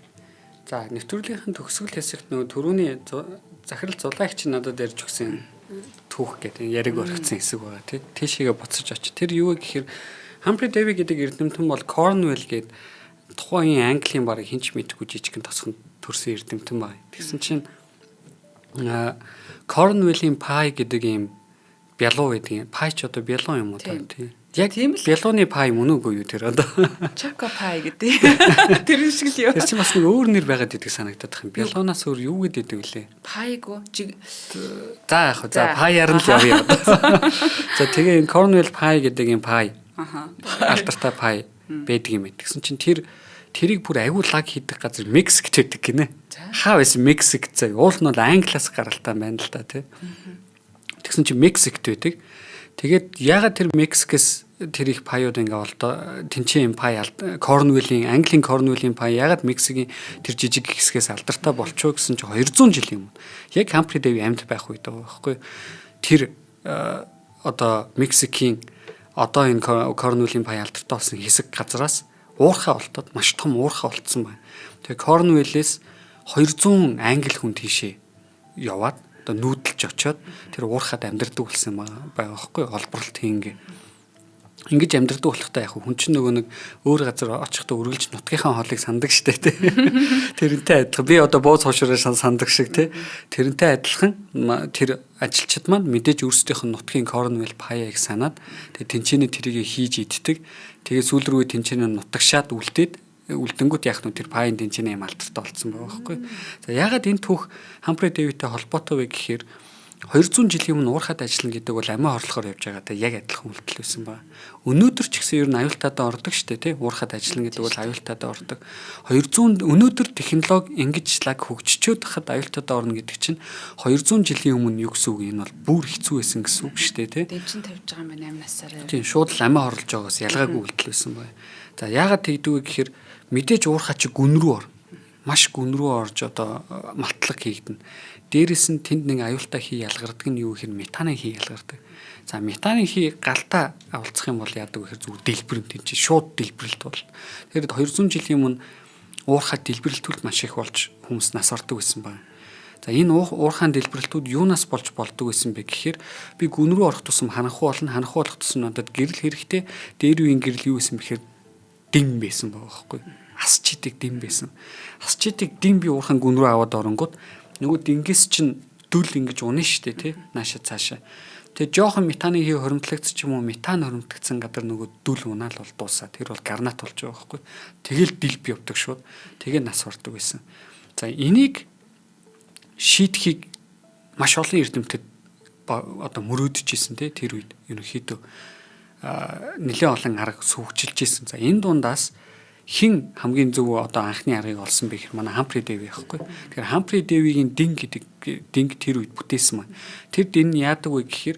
За, нэвтрүүлгийнхэн төгсгөл хэсэгт нөгөө түрүүний захирал зулаагч надад ярьж өгсөн түүх гэдэг яриг орхисон хэсэг байгаа тий. Тийшээгээ буцаж очив. Тэр юу вэ гэхээр Humphrey Davy гэдэг эрдэмтэн бол Cornwall гэдэг тухайн Английн бараг хэн ч мэдэхгүй жижигхэн тосгонд төрсэн эрдэмтэн байна. Тэгсэн чинь Cornwall-ийн pie гэдэг ийм бялуу гэдэг юм. Pie ч одоо бялуу юм уу тий. Яг Тийм л. Бялууны pie мөн үгүй юу тэр одоо. Choco pie гэдэг. Тэр шиг л юу. Тэр чинь бас нэг өөр нэр байгаад идэг санагдаад байх юм. Бялуунаас өөр юу гэдэг вүлээ? Pie-гүй. Жиг За, яг хөө за За. Pie-аар нь л явъя. За, тэгээ энэ Cornwall pie гэдэг юм pie алдартай pie байдаг юм байна. Тэгсэн чинь тэрийг бүр аягүй лаг хийдэг газар Мексикт байдаг гинэ. Хаа байсан Мексик заа. Уул нь бол Англиас гаралтай байна л да тий. Тэгсэн чинь Мексикт байдаг. Тэгээд ягаад тэр Мексикээс тэр их pie-ууд ингээ олдоо тэнцээ юм pie, Корнвеллийн, Английн Корнвеллийн pie ягаад Мексикийн тэр жижиг хэсгээс алдартай болчихоо гэсэн чинь 200 жилийн өмнө яг Хамфри Дэви амьд байх үед байгаа байхгүй тэр одоо Мексикийн одоо энэ Корнвеллийн pie алдартай болсон хэсэг газараас уурхай олдоод, маш том уурхай олдсон байна. Тэгээ Корнвеллээс 200 англи хүн тийшээ яваад одоо нүүдэлж очиод тэр уурхад амьдардаг болсон байгаа байхгүй, олборлолт хийнгээ. Ингэж амьдардаг болохтой яг хүн чинь нөгөө нэг өөр газар очихдоо үргэлж нутгийнхаа хоолыг сандаг штэ тий. Тэрнтэй адилхан би одоо бууз хошуураа сандаг шиг тий. Тэрнтэй адилхан тэр ажилчид маань мэдээж өөрсдийнх нь нутгийн Cornwall pie-г санаад тэгээ тэнцэнэ тэрийг хийж иддэг. Тэгээ сүүл рүү тэнцэнэ нутагшаад үлдээд үлдэнгүүт яах нь тэр pie-ын тэнцэнэ юм алдартай болцсон байгаа байхгүй. За, яагаад энэ түүх Хамфри Дэвидтэй холбоотой вэ гэхээр 200 жилийн өмнө уурхад ажиллана гэдэг бол амиа хорлохоор явж байгаатай яг адилхан үйлдэл байсан ба. Өнөөдөр ч гэсэн ер нь аюултайдаа ордог штэ тий. Уурхад ажиллана гэдэг бол аюултайдаа ордог. 200 өнөөдөр технологи ингэж лаг хөгжчөөд хахад аюултайдаа орно гэдэг чинь 200 жилийн өмнө юу гэсэн үг, энэ бол бүр хэцүү байсан гэсэн үг штэ тий. Дэмжин тавьж байгаа юм байна 8 насаараа. Тийм, шууд л амиа хорлож байгаас ялгаагүй үйлдэл байсан бай. За, яагаад тэгдэг вэ гэхээр мэдээж уурхаа чи гүн рүү орно. Маш гүн рүү орж одоо малтлаг хийгдэнэ. Дээрэс нь тэнд нэг аюултай хий ялгардаг нь юу гэхээр метаны хий ялгардаг. За, метаны хий галтаа авалцах юм бол яадаг вэ гэхээр зүгээр дэлбэрэн тийм чи шууд дэлбэрэлт бол. Тэгэхээр 200 жилийн өмнө уурхай дэлбэрэлтүүд маш их болж хүмүүс нас ордог байсан байна. За энэ уурхаан дэлбэрэлтүүд юунаас болж болдог байсан бэ гэхээр би гүн рүү орох тусам харанхуй болно, харанхуй болох тусам надад гэрэл хэрэгтэй. Дээр үеийн гэрэл юу байсан бэхээр дэм байсан байгаа байхгүй. Ас чидэг дэм байсан. Ас чидэг дэм би уурхаан гүн рүү аваад оронгууд нөгөө дингээс чинь дүл ингэж унаа штэ тий нааша цаашаа. Тэгээ жоохон метаны хий хоримтлагц ч юм уу метан хоримтлагдсан гадар нөгөө дүл унаал бол дуусаа. Тэр бол гарнат болж байгаа байхгүй. Тэгэл дэлб явдаг шууд. Тэгээ нас ордог байсан. За энийг шийдэхийг маш олон эрдэмтэд одоо мөрөөдөж исэн тий тэр үед ерөнхийдөө нэлээд олон арга сүйчилж исэн. За энэ дундаас хин хамгийн зөв одоо анхны аргыг олсон бэ гэхээр манай Хамфри Дэви байхгүй. Тэгэхээр Хамфри Дэвигийн дин гэдэг динг тэр үед бүтээсэн маань. Тэр дин нь яадаг вэ гэхээр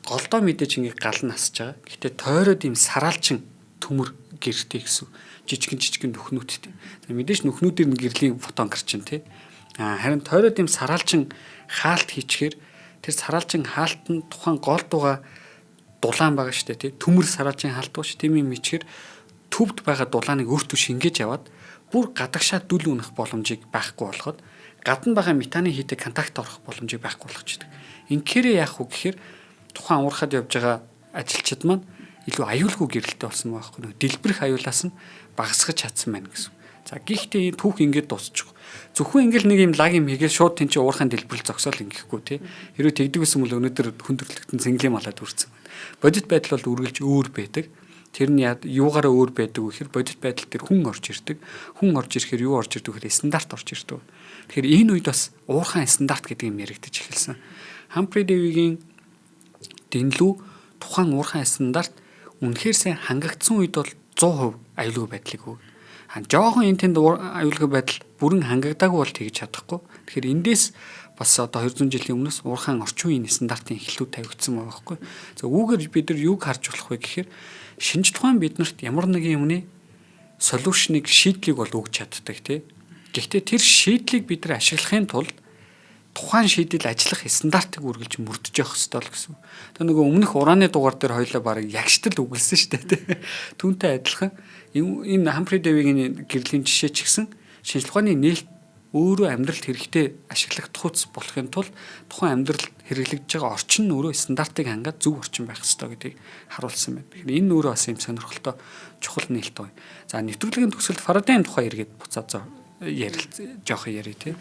голдоо мэдээж ингээ гал нь асж байгаа. Гэтэ тойроод ийм сараалчин төмөр гэртэй гэсэн. Жижигэн жижигэн нүхнүүдтэй. За мэдээж нүхнүүдээр нь гэрлийн фотон гарч ин тий. А харин тойроод ийм сараалчин хаалт хийчихээр тэр сараалчин хаалт нь тухайн гол дугаа дулаан байгаа шүү дээ тий. Төмөр сараалчин хаалт ба ш. Тийм юм ичгээр төвд байгаа дулааныг өөртөө шингээж аваад бүр гадагшаа дүл үнэх боломжийг байхгүй болгоход гадна байгаа метаны хийтэй контакт орох боломжийг байхгүй болгочихдог. Инкэрээ яах вэ гэхээр тухайн уурхад явж байгаа ажилчид маань илүү аюулгүй гэрэлтэй болсон байгаа байхгүй. Дэлбэрэх аюулаас нь багасгаж чадсан байна гэсэн. За гэхдээ энэ түүх ингээд дуусчих. Зөвхөн ингээл нэг юм лаг юм хийгээл шууд тэн чинь уурхайн дэлбэрэл зогсоол ингэхгүй тий. Хэрвээ тэгдэг байсан бол өнөөдөр хүн төрөлхтөн цэнгэлийн малаад үрцэн байна. Бодит байдал бол үргэлж өөр байдаг. Тэр нь юугаараа өөр байдаг вэ гэхээр бодит байдал дээр хүн орж ирдэг. Хүн орж ирэхээр юу орж ирдэг вэ гэхээр стандарт орж ирдэг. Тэгэхээр энэ үед бас уурхайн стандарт гэдэг юм яригдаж эхэлсэн. Хамфри Дэвигийн дэнлүү тухайн уурхайн стандарт үнэхээр сайн хангагдсан үед бол 100% аюулгүй байдлыг өгнө. Жохон энэ тэнд аюулгүй байдал бүрэн хангагдаагүй бол тэгж чадахгүй. Тэгэхээр эндээс бас одоо 200 жилийн өмнөөс уурхайн орчин үеийн стандартын эхлүүд тавигдсан байгаа байхгүй. За үүгээр бид нар юуг харж болох вэ гэхээр шинжлэх ухаан биднэрт ямар нэгэн юмны солиушныг шийдлийг бол өгч чаддаг тий. Гэхдээ тэр шийдлийг бид нар ашиглахын тулд тухайн шийдэл ажиллах стандартыг үргэлж мөрдөж явах ёстой л гэсэн. Тэгээ нөгөө өмнөх ураны дугаар дээр хоёлаа барыг ягштал үгэлсэн шүү дээ тий. Түүнтэй адилхан энэ Хамфри Дэвигийн гэрлийн жишээ ч гэсэн шинжлэх ухааны нээлт өөрөө амьдралд хэрэгтэй ашиглагдах болохын тулд тухайн амьдралд хэрэглэгдэж байгаа орчин нь өөрөө стандартыг хангаад зөв орчин байх ёстой гэдгийг харуулсан байна. Тэгэхээр энэ өөрөө бас юм сонирхолтой чухал нээлт байна. За нэвтрүүлгийн төгсгөлд Фарадейн тухай эргээд буцаад ярил жоох яриа тий.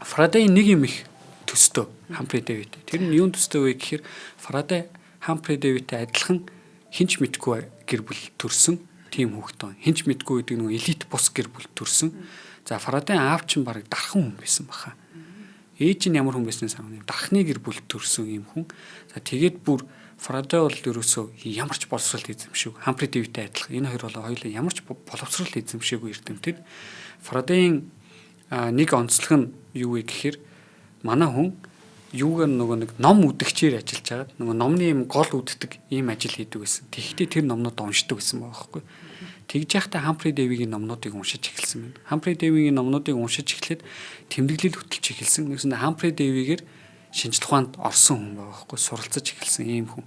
Фарадей нэг юм их төстөө Хамфри Дэвидтэй. Тэр нь юун төстэй вэ гэхээр Фарадей Хамфри Дэвидтэй адилхан хинч мэдгүй гэр бүл төрсөн тийм хүүхэд байна. Хинч мэдгүй гэдэг нь элит бус гэр бүл төрсөн. За Фарадей аав чинь бараг дархан хүн байсан баха. Ээж нь ямар хүн байсныг санаа. Дархны гэр бүл төрсөн юм хүн. За тэгээд бүр Фарадей бол ерөөсөө ямар ч боловсрол эзэмшэв. Хамфри Дэвидтэй адилхан. Энэ хоёр бол хоёулаа ямар ч боловсрол эзэмшээгүй эрдэмтэд. Фарадейн нэг онцлог нь юу вэ гэхээр манай хүн юугаар нөгөө нэг ном үдгчээр ажиллаж байгаад нөгөө номны юм гол үддэг ийм ажил хийдэг байсан. Тэгэхдээ тэр номнууд уншдаг байсан байгаа байхгүй. Тэгж яхахтай Хамфри Дэвигийн номнуудыг уншиж эхэлсэн байна. Хамфри Дэвигийн номнуудыг уншиж эхлээд тэмдэглэл хөтөлж эхэлсэн. Нэгсэндээ Хамфри Дэвигээр шинжлэх ухаанд орсон хүн байгаа байхгүй, суралцаж эхэлсэн ийм хүн.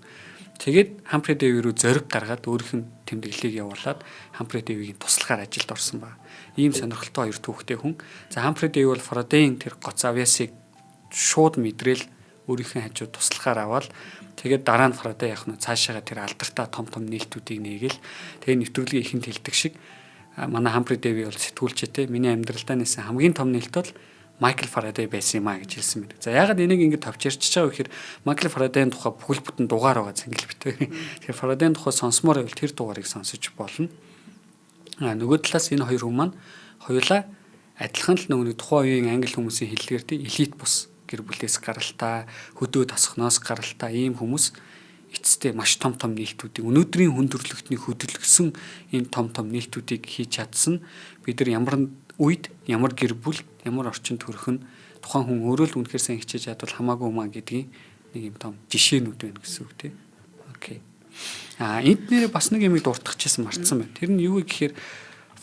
Тэгээд Хамфри Дэви рүү зориг гаргаад өөрийнх нь тэмдэглэлийг явуулаад Хамфри Дэвигийн туслахаар ажилд орсон байна. Ийм сонирхолтой хоёр түүхтэй хүн. За Хамфри Дэви бол Фарадейн тэр гоц авьяасыг шууд мэдрээл өөрийнхөө хажууд туслахаар аваад тэгээд дараа нь Фарадей яг нь цаашаага тэр алдартай том том нээлтүүдийг нээгээл тэгээд нэвтрүүлгийн ихэнд хэлдэг шиг манай Хамфри Дэви бол сэтгүүлчтэй миний амьдралдаа нээсэн хамгийн том нээлт бол Майкл Фарадей байсан юм а гэж хэлсэн байна. За яагаад энийг ингэж товч ярьчихж байгаа вэ гэхээр Майкл Фарадейн тухай бүхэл бүтэн дугаар байгаа цэнгэл битээ. Тэгэхээр Фарадейн тухай сонсомоор байвал тэр дугаарыг сонсож болно. А нөгөө талаас энэ хоёр хүн маань хоёулаа адилхан л нөгөө тухайн үеийн англи хүмүүсийн хэллэгээр тий элит бус гэр бүлээс гаралтай, хөдөө тосхноос гаралтай ийм хүмүүс эцэстээ маш том том нээлтүүдийг өнөөдрийн хүн төрөлхтний хөдөлгөсөн ийм том том нээлтүүдийг хийж чадсан. Бид нар ямар үед ямар гэр бүл ямар орчинд төрөх нь тухайн хүн өөрөө л үнэхээр сайн хичээж чадвал хамаагүй юм а гэдгийн нэг юм том жишээнүүд байна гэсэн үг тий. Окей. А энд нэрээ бас нэг юмыг дуртахчихсан мартсан байна. Тэр нь юу вэ гэхээр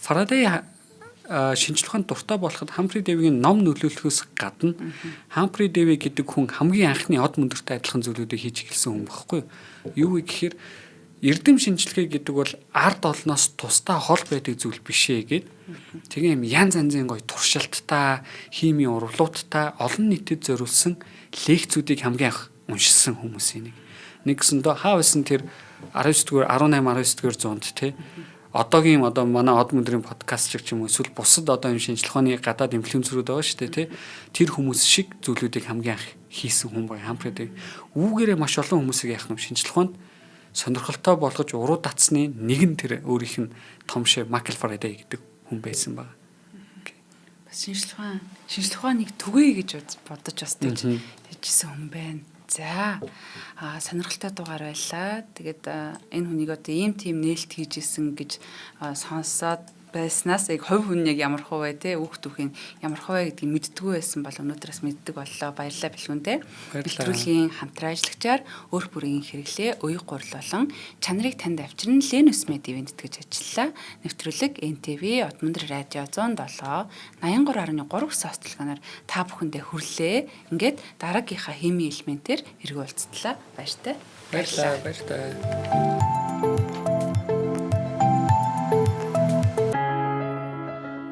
Фарадей шинжлэх ухаанд дуртай болоход Хамфри Дэвигийн ном нөлөөлөхөөс гадна Хамфри Дэви гэдэг хүн хамгийн анхны од мөндөртэй адилхан зүйлүүдийг хийж эхэлсэн хүн багхгүй юу? Юу вэ гэхээр Эрдэм шинжилгээ гэдэг бол ард олноос тусдаа хол байдаг зүйл биш ээ гэд. Тэгээ юм янз янзын гоё туршилттай, химийн урвлуудтай олон нийтэд зориулсан лекцүүдийг хамгийн анх уншсан хүмүүсийн нэг. Нэгсэндээ хаа байсан тэр 19-р 18 19-р зуунд те одоогийн одоо манай од мөндрийн подкаст шиг ч юм уу эсвэл бусад одоо юм шинжлэх ухааны гадаад инфлюенсерүүд байгаа шүү дээ тий. Тэр хүмүүс шиг зүйлүүдийг хамгийн анх хийсэн хүн байгаа Хамфри Дэви. Үүгээрээ маш олон хүмүүсийг яах нь шинжлэх ухаанд сонирхолтой болгож уруу татсны нэг нь тэр өөрийнх нь том шив Майкл Фарадей гэдэг хүн байсан байна. Бас шинжлэх ухааныг түгээе гэж бодож бас тэгжсэн хүн байна. За сонирхолтой дугаар байлаа. Тэгээд энэ хүнийг одоо ийм тийм нээлт хийж исэн гэж сонсоод байснаас яг хувь хүн яг ямар хуу вэ те өөх түүхийн ямар хуу вэ гэдгийг мэддэггүй байсан бол өнөөдрөөс мэддэг боллоо. Баярлалаа бэлгүнтэй. Нэвтрүүлгийн хамтран ажиллагчаар өөр бүрийн хэрэглээ, уяг гурил болон чанарыг танд авчирн Ленус Мед ивент гэж ажиллаа. Нэвтрүүлэг НТВ Одмөндөр радио 107 83.3 состолгоноор та бүхэндээ хүрлээ. Ингээд дараагийнхаа химийн элементээр эргүү уулзтлаа. Баяртай. Баярлалаа. Баяртай.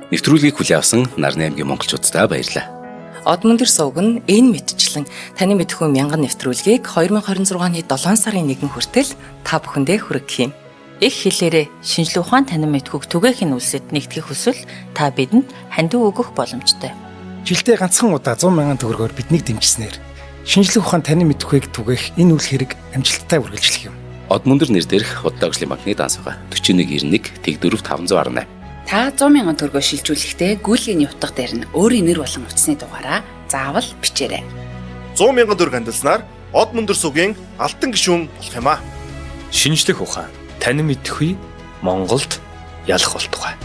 Нэвтрүүлгийг хүлээн авсан Нарны аймгийн монголчууддаа баярлалаа. Одмөндөр сувг нь энэ мэтчлэн таны мэдхүү мянган нэвтрүүлгийг 2026 оны 7 сарын 1 хүртэл та бүхэндээ хүргэх юм. Их хэлээрээ шинжлэх ухаан танин мэдхүйг түгээх нь үлсэд нэгтгэх хүсвэл та бидэнд хандив өгөх боломжтой. Жилдээ ганцхан удаа 100 мянган төгрөгөөр биднийг дэмжсэнээр шинжлэх ухаан танин мэдхүйг түгээх энэ үйл хэрэг амжилттай үргэлжлэх юм. Одмөндөр нэр дээрх Худалдаа хөгжлийн банкны данс байгаа. 4191 Тэгдөрөв 518. Та 100 мянган төгрөгөөр шилжүүлэхдээ гүйлгээний утга дээр нь өөрийн нэр болон утасны дугаараа заавал бичээрэй. 100 мянган төгрөг хандилснаар од мөндөр сугийн алтан гишүүн болох юм аа. Шинжлэх ухаан танин мэдхгүй Монголд ялах болтугай.